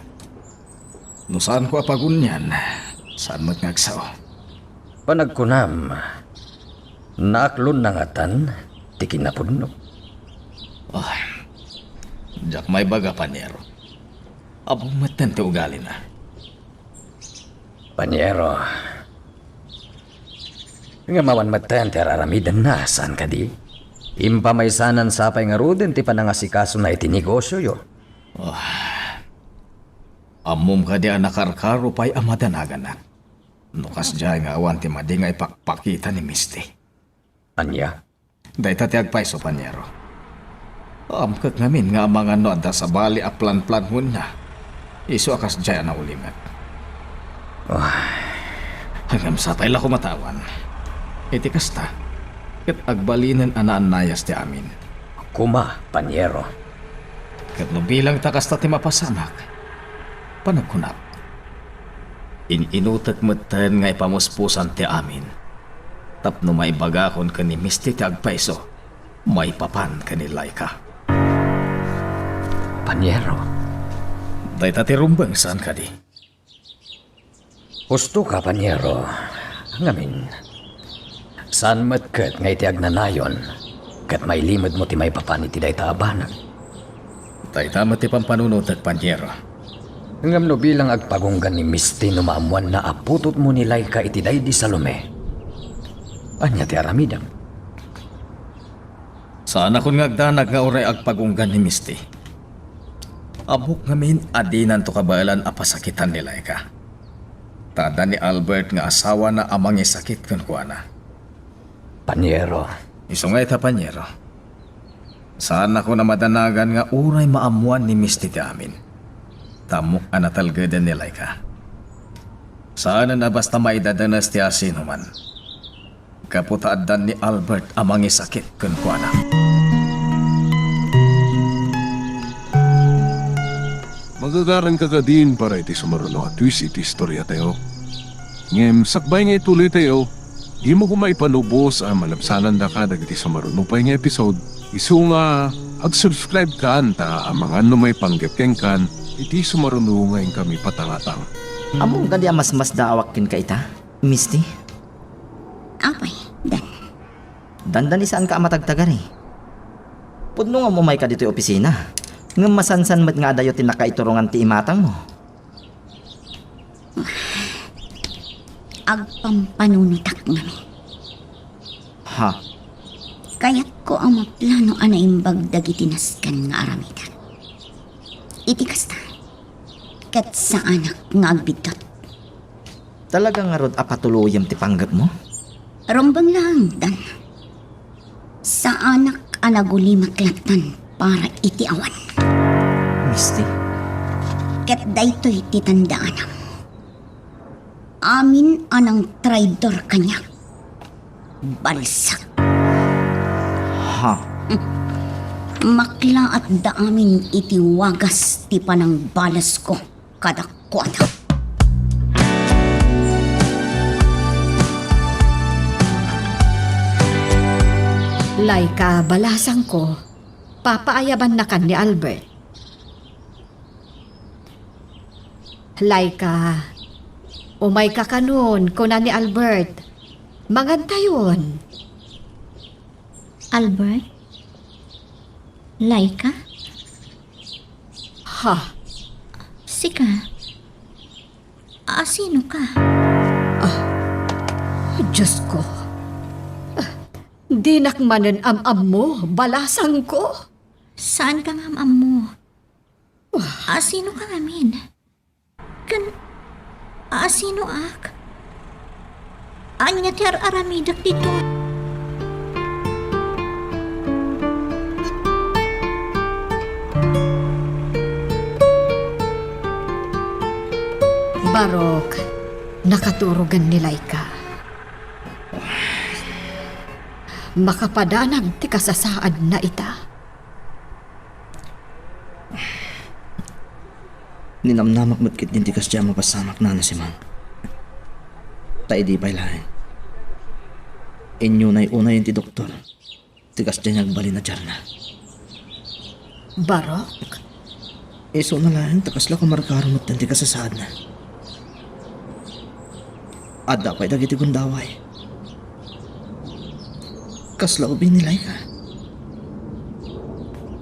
No saanko a pagunian, saan met nga agsao. Panagkunam, naaklonna ngatan ti kinapudno? Ah, diak maibaga, Paniero. Ammom metten ti ugalina. Paniero, ngem awan metten ti ar-aramidenna, saan kadi? Impamaysanan sapay ngaruden ti panangasikasona iti negosioyo. Ah, ammom kadi a nakarkaro pay a madanaganak? No kasdiay nga awan ti madi nga ipakpakita ni Misty. Ania? Dayta ti agpayso, Paniero. Amkek ngamin nga amangan no adda sabali a planplanonna. Isu a kasdiay a naulimek. Ah. Ngem sapay la koma ta awan. Iti kasta, ket agbalinen a naannayas ti amin. Koma, Paniero. Ket no bilang ta kasta ti mapasamak, panagkunak, in-inutek metten nga ipamuspusan ti amin. Tapno maibagakon ken ni Misty ti agpayso maipapan ken ni Laika. Paniero. Dayta ti rumbeng, saan kadi? Husto ka, Paniero. Ngamin, saan met ket nga iti agnanayon, ket mailimedmo ti maipapan iti dayta a banag. Dayta met ti pampanunotek, Paniero. Ngem no bilang agpagunggan ni Misty no maammoanna a putotmo ni Laika iti daydi Salome, ania ti aramidem? Saanakon nga agdanag nga uray agpagunggan ni Misty. Ammok ngamin a dinanto kabaelan a pasakitan ni Laika. Ta adda ni Albert nga asawana a mangisakit kenkuana. Paniero. Isu nga ita, Paniero. Saannakon a madanagan nga uray maammoan ni Misty ti amin. Ta ammok a natalgeden ni Laika. Saanen a basta maidadanes ti asinoman. Gapu ta addan ni Albert a mangisakit kenkuana. Magagaranka kadin para iti sumaruno a twist iti istoriatayo. Ngem sakbay nga ituloytayo, dimo koma ipalubos a malabsanandaka dagiti sumaruno pay nga episode. Isu nga, ag-subscribe kan ta amangan no maipanggep kenkan iti sumaruno nga inkami patangatang. Ammom kadi a masmasdaawak kenka ita, Misty? Apay, Dan. Dandani saanka a matagtagari. Pudno nga umayka ditoy opisina. Ngem masansan met nga adayo ti nakaiturongan ti imatangmo. Agpampanunotak ngamin. Ha? Kayatko a maplano a naimbag dagiti nasken nga aramidek. Iti kasta, ket saanak nga agbiddut. Talaga ngarud a patuloyem ti panggepmo? Rumbeng laeng, Dan. Saanak a nagulimek lattan para iti awan. Misty? Ket daytoy ti tandaanam. Amin a nangtraidor kaniak, balsak. Ha? Maklaatda amin iti wagas ti panangbalesko kadakuada. Laika, balasangko, papaayabannakan ni Albert. Laika, umayka kanon, kuna ni Albert. Mangantayon. Albert? Laika? Ha? Sika? Asino ka? Ah, Diyos ko. Ah, dinak manen am-ammo, balasangko. Saan ka nga am-ammo? Asino ka ngamin? Ken asinoak? Ania ti ar-aramidek ditoy? Barok, nakaturogen ni Laika. Makapadanag ti kasasaadna ita. Ninamnamak met ketdin ti kasdiay a mapasamak, Nana Simang. Ta idi pay laeng, inyunay-unayen ti doktor ti kasdiay nga agbalin a diarna. Barok? Isuna laeng ta kasla kumarkaro metten ti kasasaadna. Adda pay dagiti gundaway. Kasla ubing ni Laika.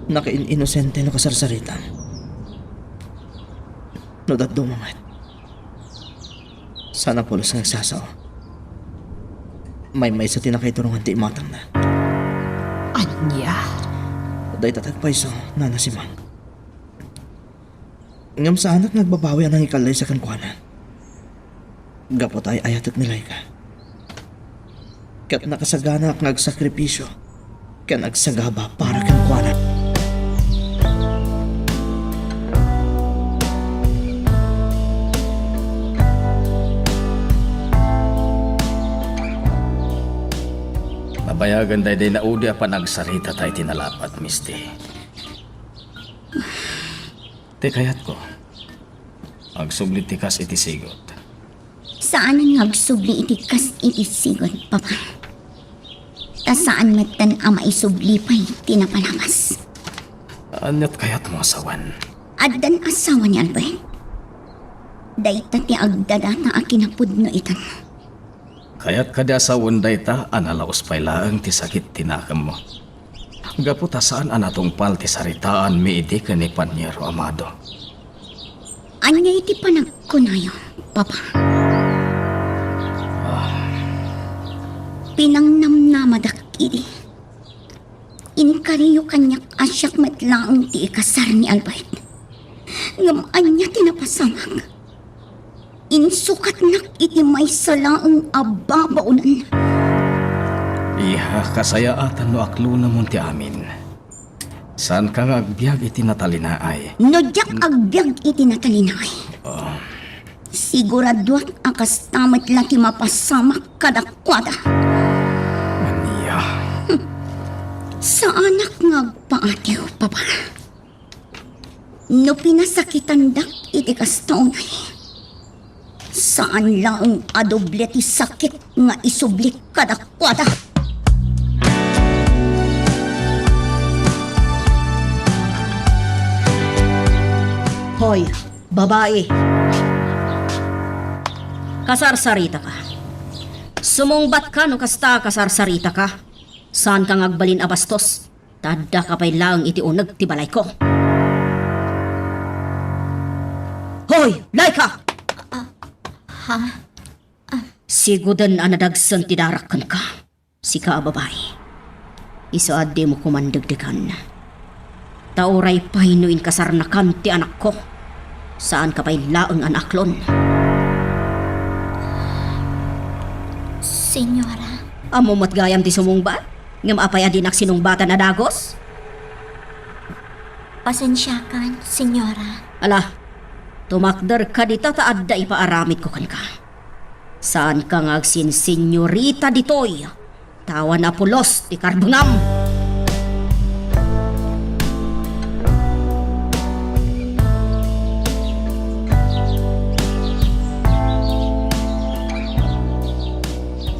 Nakain-inosente no kasarsaritam. No dadduma met, saan a pulos nga agsasao. Maymaysa ti nakaiturongan ti imatangna. Ania? Dayta ti agpayso, Nana Simang. Ngem saanak nga agbabawi a nangikallaysa kenkuana. Gapu ta ay-ayatek ni Laika. Ket nakasaganaak nga agsakripisio ken agsagaba para kenkuana. Nabayagen daydiay naudi a panagsarita ta iti nalapat, Misty. Ti kayatko, agsubli ti kas iti sigud. Saanen nga agsubli iti kas iti sigud, Papa. Ta saan metten a maisubli pay ti napalabas. Aniat kayatmo a sawen? Addan asawa ni Albert. Dayta ti agdadata a kinapudno itan. Kayat kadi a sawen dayta a nalaus pay laeng ti sakit ti nakemmo? Gapu ta saan a natungpal ti saritaanmi idi ken ni Paniero Amado. Ania iti panagkunayo, Papa? Ah. Pinangnamnamadak idi. Inkariyo kaniak a siak met laeng ti ikasar ni Albert. Ngem ania ti napasamak? Insukatnak iti maysa laeng a babaonen. Iha, kasayaatan no aklonemon ti amin. Saanka nga agbiag iti natalinaay. No diak agbiag iti natalinaay, ah, siguraduak a kasta met la ti mapasamak kadakuada. Ania? Saanak nga agpaatiw, Papa. No pinasakitandak iti kasta unay, saan laeng a doble ti sakit nga isubli kadakuada. Hoy, babai! Kasarsarita ka. Sumungbat ka no kasta a kasarsarita ka. Saan ka nga agbalin a bastos. Ta adda ka pay laeng iti uneg ti balayko. Hoy, Laika! Ah, ha? Siguden a nadagsen ti darak kenka, sika a babai. Isu a dimo koman degdegan. Ta uray pay no inkasarnakan ti anakko, saanka pay laeng a naaklon. Senyora. Ammo met gayam ti sumungbat? Ngem apay a dinak sinungbatan a dagus? Pasensiakan, Senyora. Ala, tumakderka dita ta adda ipaaramidko kenka. Saanka nga agsin-senyorita ditoy. Tawan a pulos ti karbengam.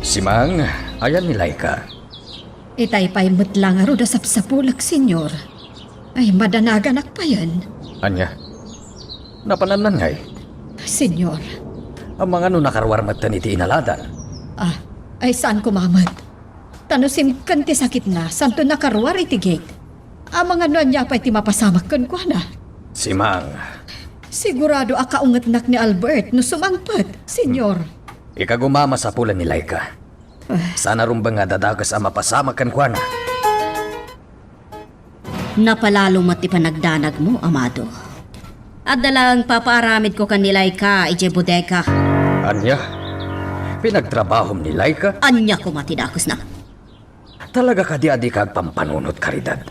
Simang, ayan ni Laika? Itay pay met la ngarud a sapsapulek, Senyor. Ay, madanaganak payen. Ania? Napanannan ngay? Senyor. Amangan no nakaruar metten iti inaladan? Ah, ay saan koma met. Ta no simken ti sakitna, santo nakaruar iti gate. Amangan no ania pay ti mapasamak kenkuana. Simang. Sigurado a kaungetnak ni Albert no sumangpet, Senyor. Ikaguma, masapulan ni Laika. Ah. Saan a rumbeng nga adda dakes a mapasamak kenkuana. Napalalo met ti panagdanagmo, Amado. Adda laeng papaaramidko ken ni Laika idiay bodega. Ania? Pinagtrabahom ni Laika? Ania koma ti dakesna? Talaga kadi a dika agpampanunot, Caridad?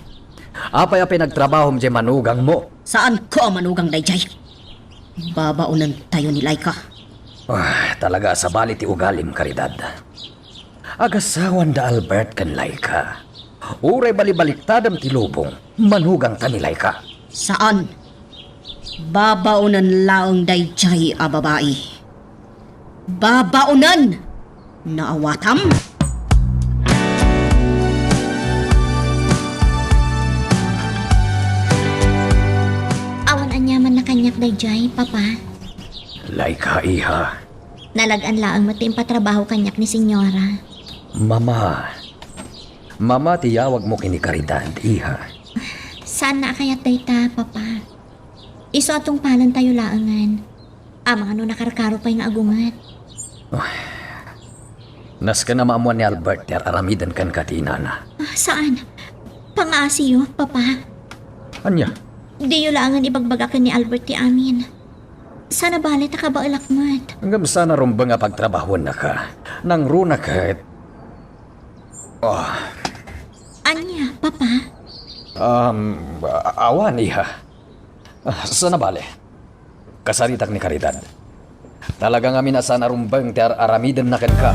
Apay a pinagtrabahom diay manugangmo? Saanko a manugang daydiay. Babaonentayo ni Laika. Ah, talaga a sabali ti ugalim, Caridad. Agasawan da Albert ken Laika. Uray balibaliktadem ti lubong, manugangta ni Laika. Saan. Babaonen laeng daydiay a babai. Babaonen! Naawatam? Awan aniaman a kaniak daydiay, Papa. Laika, iha. Nalag-an laeng met ti impatrabaho kaniak ni Senyora. Mama. Mama ti yawagmo ken ni Caridad, iha. Saanna a kayat dayta, Papa. Isu a tungpalentayo laengen. Amangan no nakarkaro pay nga agunget. Ay. Nasken a maammuan ni Albert ti ar-aramiden kenka ti inana. Ah, saan? Pangaasiyo, Papa. Ania? Diyo laengen ibagbaga ken ni Albert ti amin. Saan a bale ta kabaelak met. Ngem saan a rumbeng a pagtrabahuennaka. Nangruna ket. Oh. Ania, Papa? Um, a-, awan, iha. Ah, saan a bale. Kasaritak ni Caridad. Talaga ngamin a saan a rumbeng ti ar-aramidenna kenka.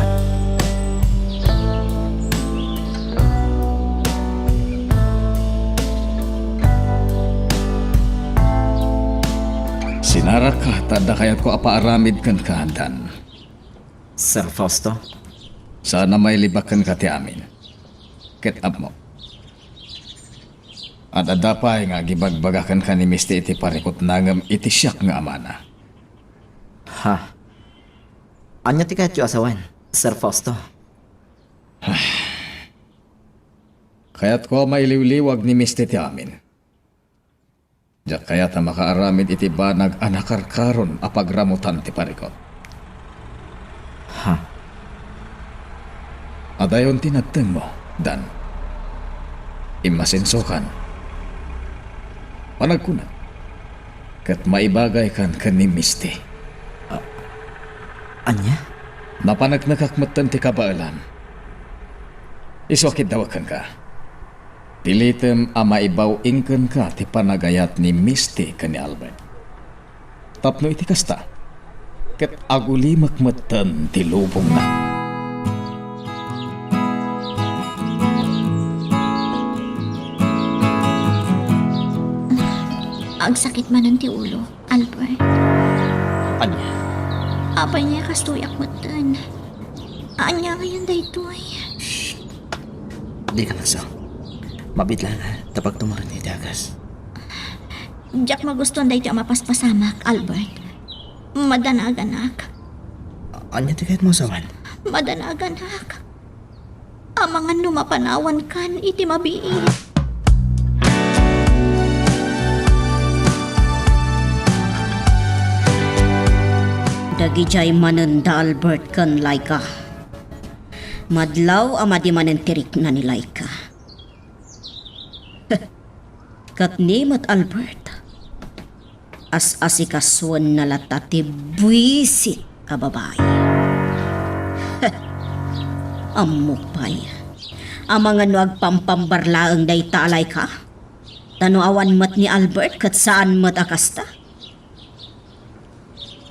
Sinaraka ta adda kayatko a paaramid kenka, Dan. Sir Fausto? Saan a mailibak kenka ti amin. Ket ammo. Ad-adda pay nga agibagbaga kenka ni Misty iti parikutna ngem iti siak nga amana. Ha? Ania ti kayatyo a sawen, Sir Fausto? Kayatko a mailiwliwag ni Misty ti amin. Diak kayat a makaaramid iti banag a nakarkaron a pagramutan ti parikut. Ha? Adayon ti nagtengmo, Dan. Immasensokan. Panagkunak, ket maibagaykan ken ni Misty. A-, ania? Napaneknekak metten ti kabaelan. Isu a kiddawek kenka. Pilitem a maibaw-ing kenka ti panagayat ni Misty ken ni Albert. Tapno iti kasta, ket agulimek metten ti lubongna. Agsakit manen ti ulo, Albert. Ania? Apay nga kastoyak metten. Ania ngayen daytoy? Shh. Dika magsao. Mabiit laeng, ha, ta pagtumaken iti agas. Diak magustuan daytoy a mapaspasamak, Albert. Madanaganak. Ania ti kayatmo a sawen? Madanaganak. Amangan no mapanawankan iti mabiit. Dagidiay manen da Albert ken Laika. Madlaw a madi manen ti rikna ni Laika. Ket ni met Albert, as-asikasuenna latta ti buisit a babai. Ammok pay. Amangan no agpampambar laeng dayta a Laika? Ta no awan met ni Albert ket saan met a kasta?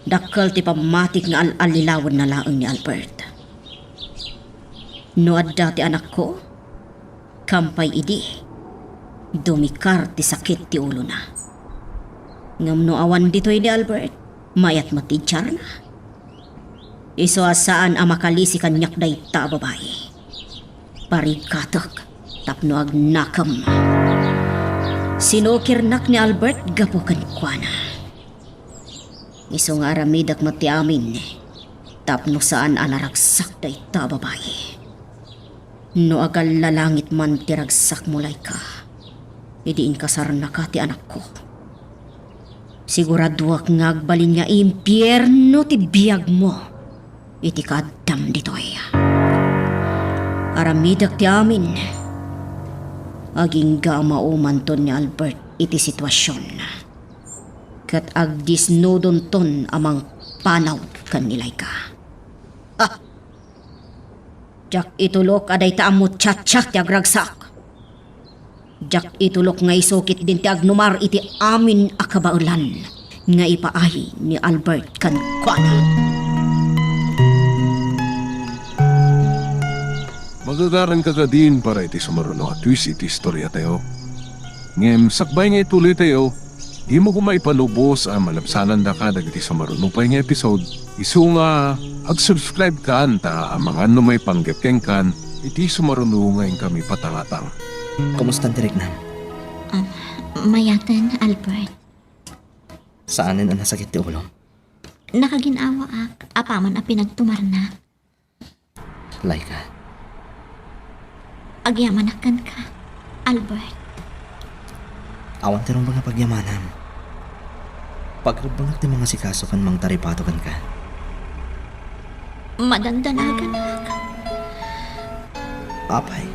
Dakkel ti pammatik nga al-allilawenna laeng ni Albert. No adda ti anakko, kampay idi, dumikar ti sakit ti ulona. Ngem no awan ditoy ni Albert, mayat met ti idiarna. Isu a saan a makalisi kaniak dayta a babai. Parigatek tapno agnakem. Sinukirnak ni Albert gapu kenkuana. Isu nga aramidek met ti amin tapno saan a naragsak dayta a babai. No agallalangit man ti ragsakmo, Laika, idi inkasarnaka ti anakko, siguraduak nga agbalin nga impierno ti biagmo iti kaaddam ditoy. Aramidek ti amin. Agingga a maumanton ni Albert iti situasion, ket agdisnudonton a mangpanaw ken ni Laika. Ha! Diak itulok a dayta a muchacha ti agragsak. Diak itulok nga isu ketdin ti agnumar iti amin a kabaelan nga ipaay ni Albert kenkuana. Magagaranka kadin para iti sumaruno a twist iti istoriatayo. Ngem sakbay nga ituloytayo, dimo koma ipalubos a malabsanandaka dagiti sumaruno pay nga episode. Isu nga, ag-subscribe kan ta amangan no maipanggep kenkan iti sumaruno nga inkami patangatang. Kumusta ti riknam? Ah, mayaten, Albert. Saanen a nasakit ti ulom? Nakaginawaak apaman a pinagtumarnak. Laika. Agyamanak kenka, Albert. Awan ti rumbeng a pagyamanam. Pagrebbengak ti mangasikaso ken mangtaripato kenka. Madandanaganak. Apay?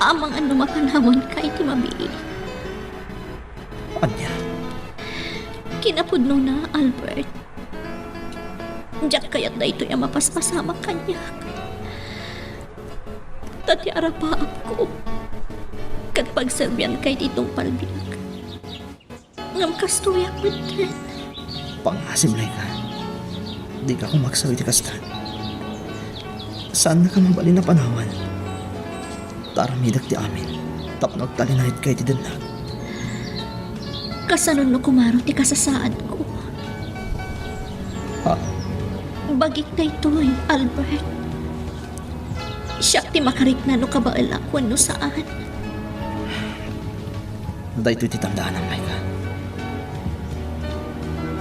Amangan no mapanawanka iti mabiit. Ania? Kinapudnona, Albert. Diak kayat daytoy a mapaspasamak kaniak. Ta ti arapaapko ket pagserbianka iti tungpalbik. Ngem kastoyak metten. Pangasim, Laika. Dika koma agsaw iti kasta. Saannaka mabalin a panawan. Ta aramidek ti amin tapno agtalinaedka iti dennak. Kasano no kumaro ti kasasaadko? Ha? Bagik daytoy, Albert. Siak ti makarikna no kabaelak wenno saan. Daytoy ti tandaanam, Laika.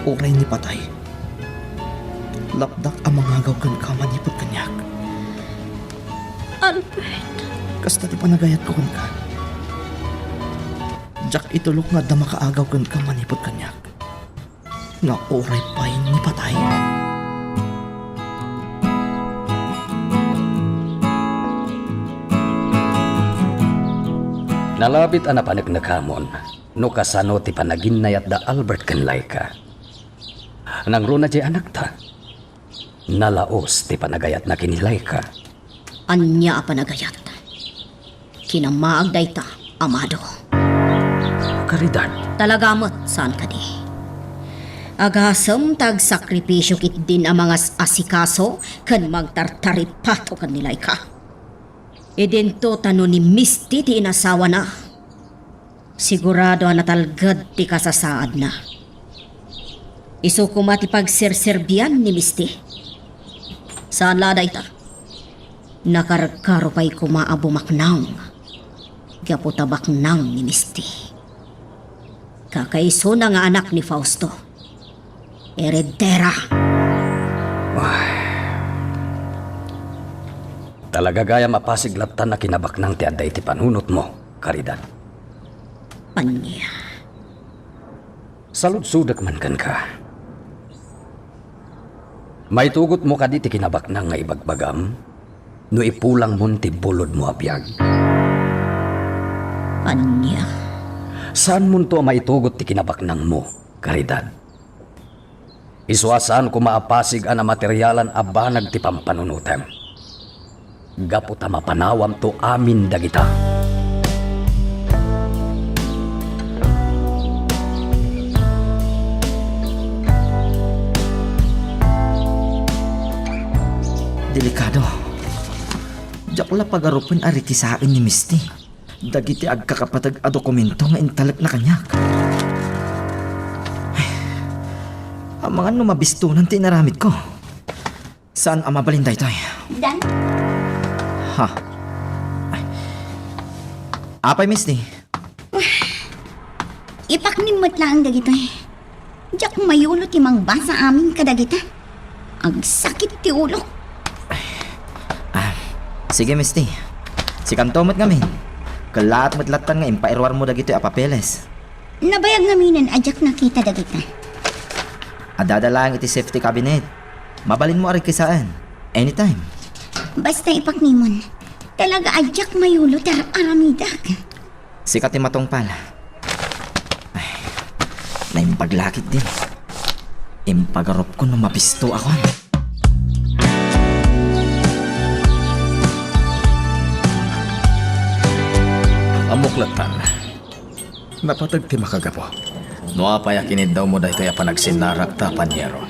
Uray ni patay, lapdak a mangagaw kenka manipud kaniak. Albert! Kasta ti panagayatko kenka. Diak itulok nga adda makaagaw kenka manipud kaniak. Nga uray pay ni patay. Nalabit a napaneknekamon no kasano ti panaginnayat da Albert ken Laika. Nangruna diay anakta. Nalaos ti panagayatna ken ni Laika. Ania a panagayat? Kinamaag dayta, amado. Caridad. Talaga met, saan kadi? Agasem ta agsakripisio ketdin a mangas-asikaso ken mangtartaripato ken ni Laika. Idinto ta no ni Misty ti inasawana, sigurado a natalged ti kasasaadna. Isu koma ti pagserserbian ni Misty. Saan la dayta. Nakarkaro pay koma a bumaknang gapu ta baknang ni Misty. Kakaisuna nga anak ni Fausto. Heredera. Ay. Talaga gayam a pasig latta a kinabaknang ti adda iti panunotmo, Caridad. Ania? Saludsodek man kenka. Maitugotmo kadi ti kinabaknang nga ibagbagam no ipulangmon ti bulodmo a biag? Ania? Saanmonto a maitugot ti kinabaknangmo, Caridad. Isu a saan koma a pasig a namaterialan a banag ti pampanunotem. gapu ta mapanawamto amin dagita. Delikado. Diak la pagarupen a rikisaen ni Misty dagiti agkakapateg a dokumento nga intalekna kaniak. Ay, amangan no mabistonan ti inaramidko. Saan a mabalin daytoy? Dan? Ha? Ay. Apay, Misty? Ipaknim met laeng dagitoy. Diak mayulo ti mangbasa amin kadagita. Agsakit ti ulo. Ah, sige, Misty. Sikanto met ngamin. Kellaat met lattan nga impairuarmo dagitoy a papeles. Nabayag ngaminen a diak nakita dagita. Addada laeng iti safety cabinet. Mabalinmo a rikisaen. Anytime. Basta ipaknimon. Talaga a diak mayulo ti ar-aramidek. Sika ti matungpal. Ay, naimbag la ketdin. Impagarupko no mabistoakon. Ammok lattan. Napateg ti makagapu. No apay a kiniddawmo daytoy a panagsinnarakta, Panyero?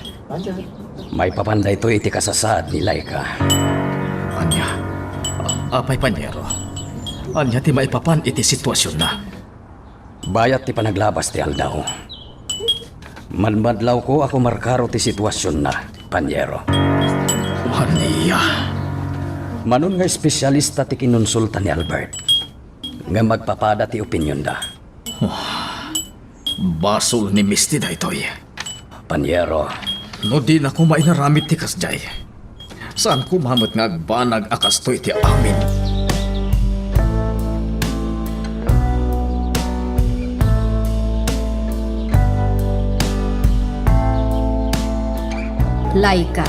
Maipapan daytoy iti kasasaad ni Laika. Ania? Apay, Panyero? Ania ti maipapan iti situasionna? Bayat ti panaglabas ti aldaw, manmadlawko a kumarkaro ti situasionna, Panyero. Ania? Manon nga espesialista ti kinonsulta ni Albert, ngem agpapada ti opinionda. Basol ni Misty daytoy. Panyero. No dina koma inaramid ti kasdiay, saan koma met nga agbanag a kastoy ti amin. Laika,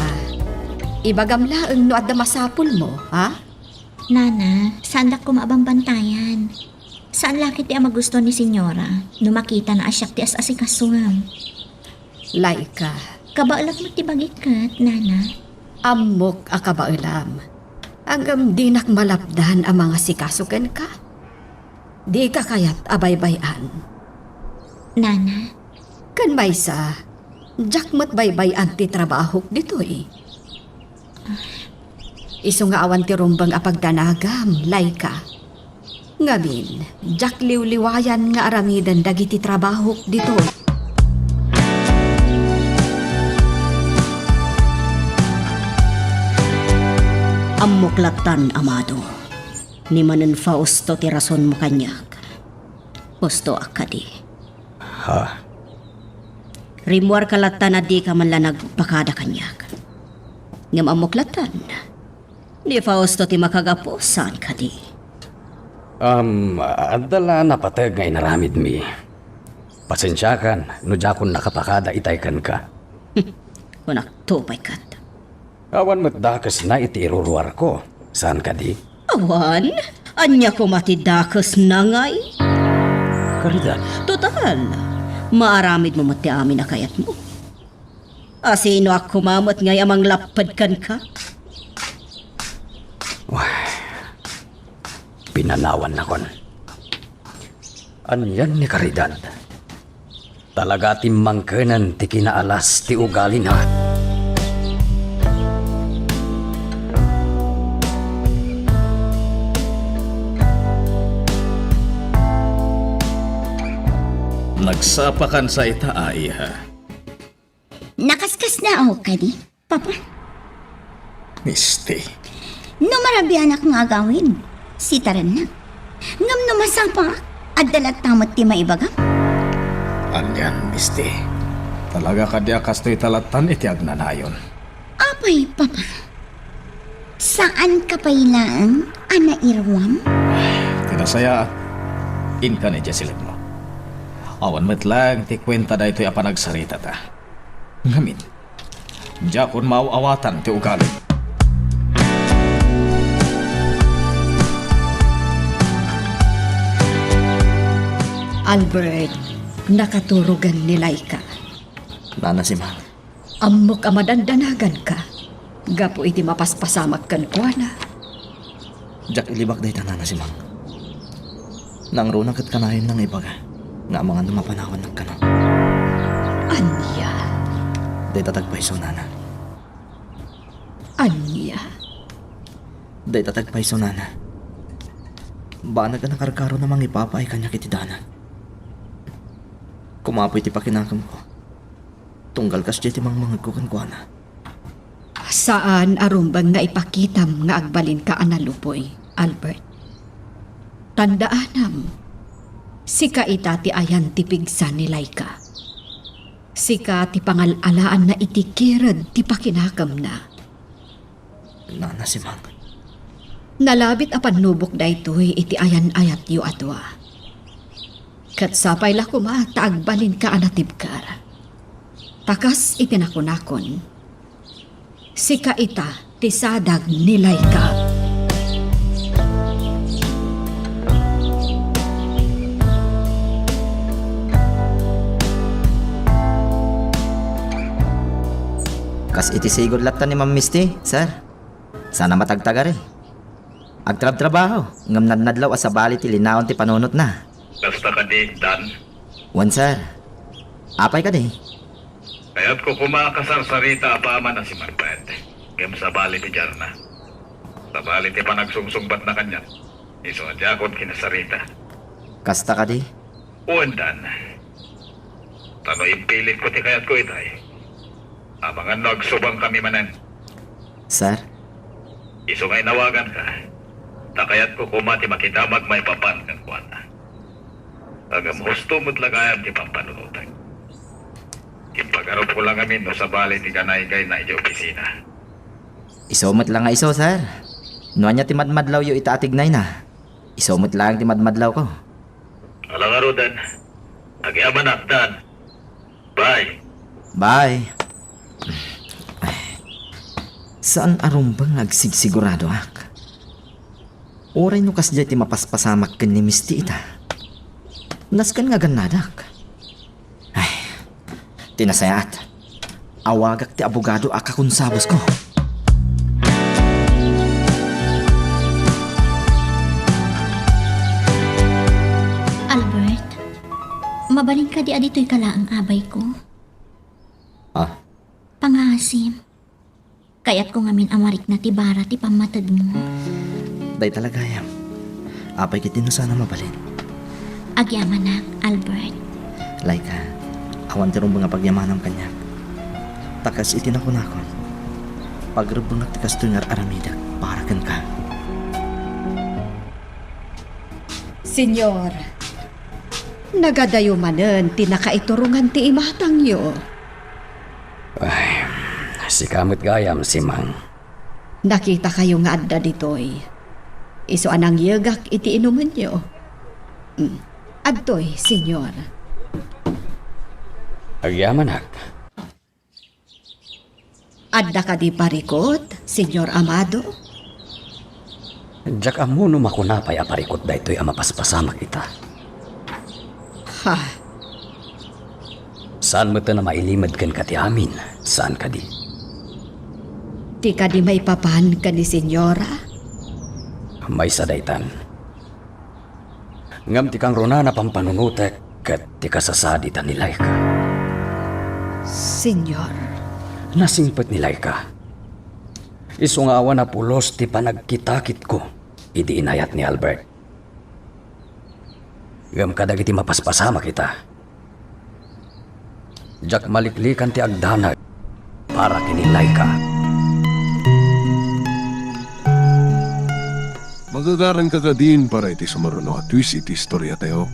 ibagam laeng no adda masapulmo, ha? Nana, saandak koma a bambantayan. Saan la ketdi a magusto ni Senyora no makitana a siak ti as-asikasuem. Laika. Kabaelak met ti bagik ket, Nana. Ammok a kabaelam. Ngem dinak malapdan a mangasikaso kenka. Dika kayat a baybay-an. Nana. Ken maysa, diak met baybay-an ti trabahok ditoy. Isu nga awan ti rumbeng a pagdanagam, Laika. Ngamin, diak liwliwayan nga aramiden dagiti trabahok ditoy. Ammok lattan, amado. Ni manen Fausto ti rasonmo kaniak. Hustoak kadi. Ha? Rimmuarka lattan a dika man la nagpakada kaniak. Ngem ammok lattan, ni Fausto ti makagapu, saan kadi? Um, adda la napateg nga inaramidmi. Pasensiakan no diakon nakapakada itay kenka. Kunakto pay ket. Awan met dakesna iti iruruarko, saan kadi? Awan? Ania koma ti dakesna ngay? Caridad. Total, maaramidmo met ti amin a kayatmo. A sinoak koma met ngay a manglapped kenka? Wah, pinanawannakon. Anian ni Caridad? Talaga timmangkenen ti kinaalas ti ugalina. Nagsapakan sa ita a, iha. Nakaskasdaaw kadi, Papa? Misty. No marabianak nga agawid, sitarennak. Ngem no masapaak, adda latta met ti maibagam. Anian, Misty? Talaga kadi a kastoy ta lattan iti agnanayon? Apay, Papa? Saanka pay laeng a nairuam? Ti nasayaat, inkan idiay silipmo. Awan met laeng ti kuenta daytoy a panagsaritata. Ngamin, diakon maaw-awatan ti ugalim. Albert, nakaturogen ni Laika. Nana Simang. Ammok a madandanaganka gapu iti mapaspasamak kenkuana. Diak ilibak dayta, Nana Simang. Nangruna ket kanayon nga ibaga nga amangan no mapanawannak kano. Ania? Dayta tagpayso, Nana. Ania? Dayta tagpayso, Nana. Banag a nakarkarona mangipapaay kaniak iti danag. Kumapoy ti pakinakemko. Tunggal kasdiay ti mangmangegko kenkuana. Saan a rumbeng nga ipakitam nga agbalinka a naluboy, Albert. Tandaanam, sika ita ti ayan ti pigsa ni Laika. Sika ti pangal-alaanna iti kired ti pakinakemna. Nana Simang. Nalabit a pannubok daytoy iti ayan-ayatyo a dua. Ket sapay la koma ta agbalinka a natibker. Ta kas iti nakunakon, sika ita ti sadag ni Laika. Kas iti sigud latta ni Ma'am Misty, sir. Saan a matagtagari. Agtrabtrabaho, ngem nadnadlaw a sabali ti linaon ti panunotna. Kasta kadi, Dan? Wen, sir. Apay kadi? Kayatko koma a kasarsarita apaman a si Manfred, ngem sabali ti diarna. Sabali ti panagsungsungbatna kaniak, isu a diakon kinasarita. Kasta kadi? Wen, Dan. Ta no impilitko ti kayatko itay, amangan no agsubangkami manen. Sir? Isu nga inawaganka, ta kayatko koma ti makidamag maipapan kenkuana. Ngem husto met la gayam ti pampanunotek. Impagarupko la ngamin no sabali ti ganaygayna idiay opisina. Isu met la nga isu, sir. No ania ti madmadlawyo ita a tignayna, isu met laeng ti madmadlawko. Ala ngaruden, agyamanak, Dan. Bye. Bye. Saan a rumbeng nga agsigsiguradoak. Uray no kasdiay ti mapaspasamak ken ni Misty ita, nasken nga agannadak. Ay, ti nasayaat, awagak ti abogado a kakonsabusko. Albert, mabalin kadi a ditoy ka laeng, abayko? Ah? Pangaasim. Kayatko ngamin a marikna ti bara ti pammatedmo. Dayta la gayam. Apay ketdi no saan a mabalin? Agyamanak, Albert. Laika, awan ti rumbeng a pagyamanam kaniak. Ta kas iti nakunakon, pagrebbengak ti kastoy nga ar-aramidek para kenka. Señor, nagadayo manen ti nakaiturongan ti imatangyo. Ay, sika met gayam, Simang. Nakitakayo nga adda ditoy. Isu a nangyegak iti inumenyo. Mm. Adtoy, Señor. Agyamanak. Adda kadi parikut, Señor Amado? Diak ammo no makuna pay a parikut daytoy a mapaspasamak ita. Ha? Saan met a mailimed kenka ti amin, saan kadi? Ti kadi maipapan ken ni Señora? Maysa daytan. Ngem ti kangrunana pampanunotek ket ti kasasadita ni Laika. Señor. Nasingpet ni Laika. Isu nga awan a pulos ti panagkitakitko idi inayat ni Albert. Ngem kadagiti mapaspasamak ita, diak maliklikan ti agdanag para ken ni Laika. Magagaranka kadin para iti sumaruno a twist iti istoriatayo.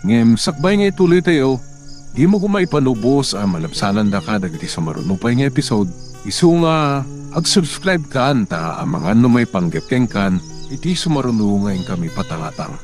Ngem sakbay nga ituloytayo, dimo koma ipanubos a malabsanandaka dagiti sumaruno pay nga episode, isu nga ag-subscribe kan ta amangan no maipanggep kenkan iti sumaruno nga inkami patangatang.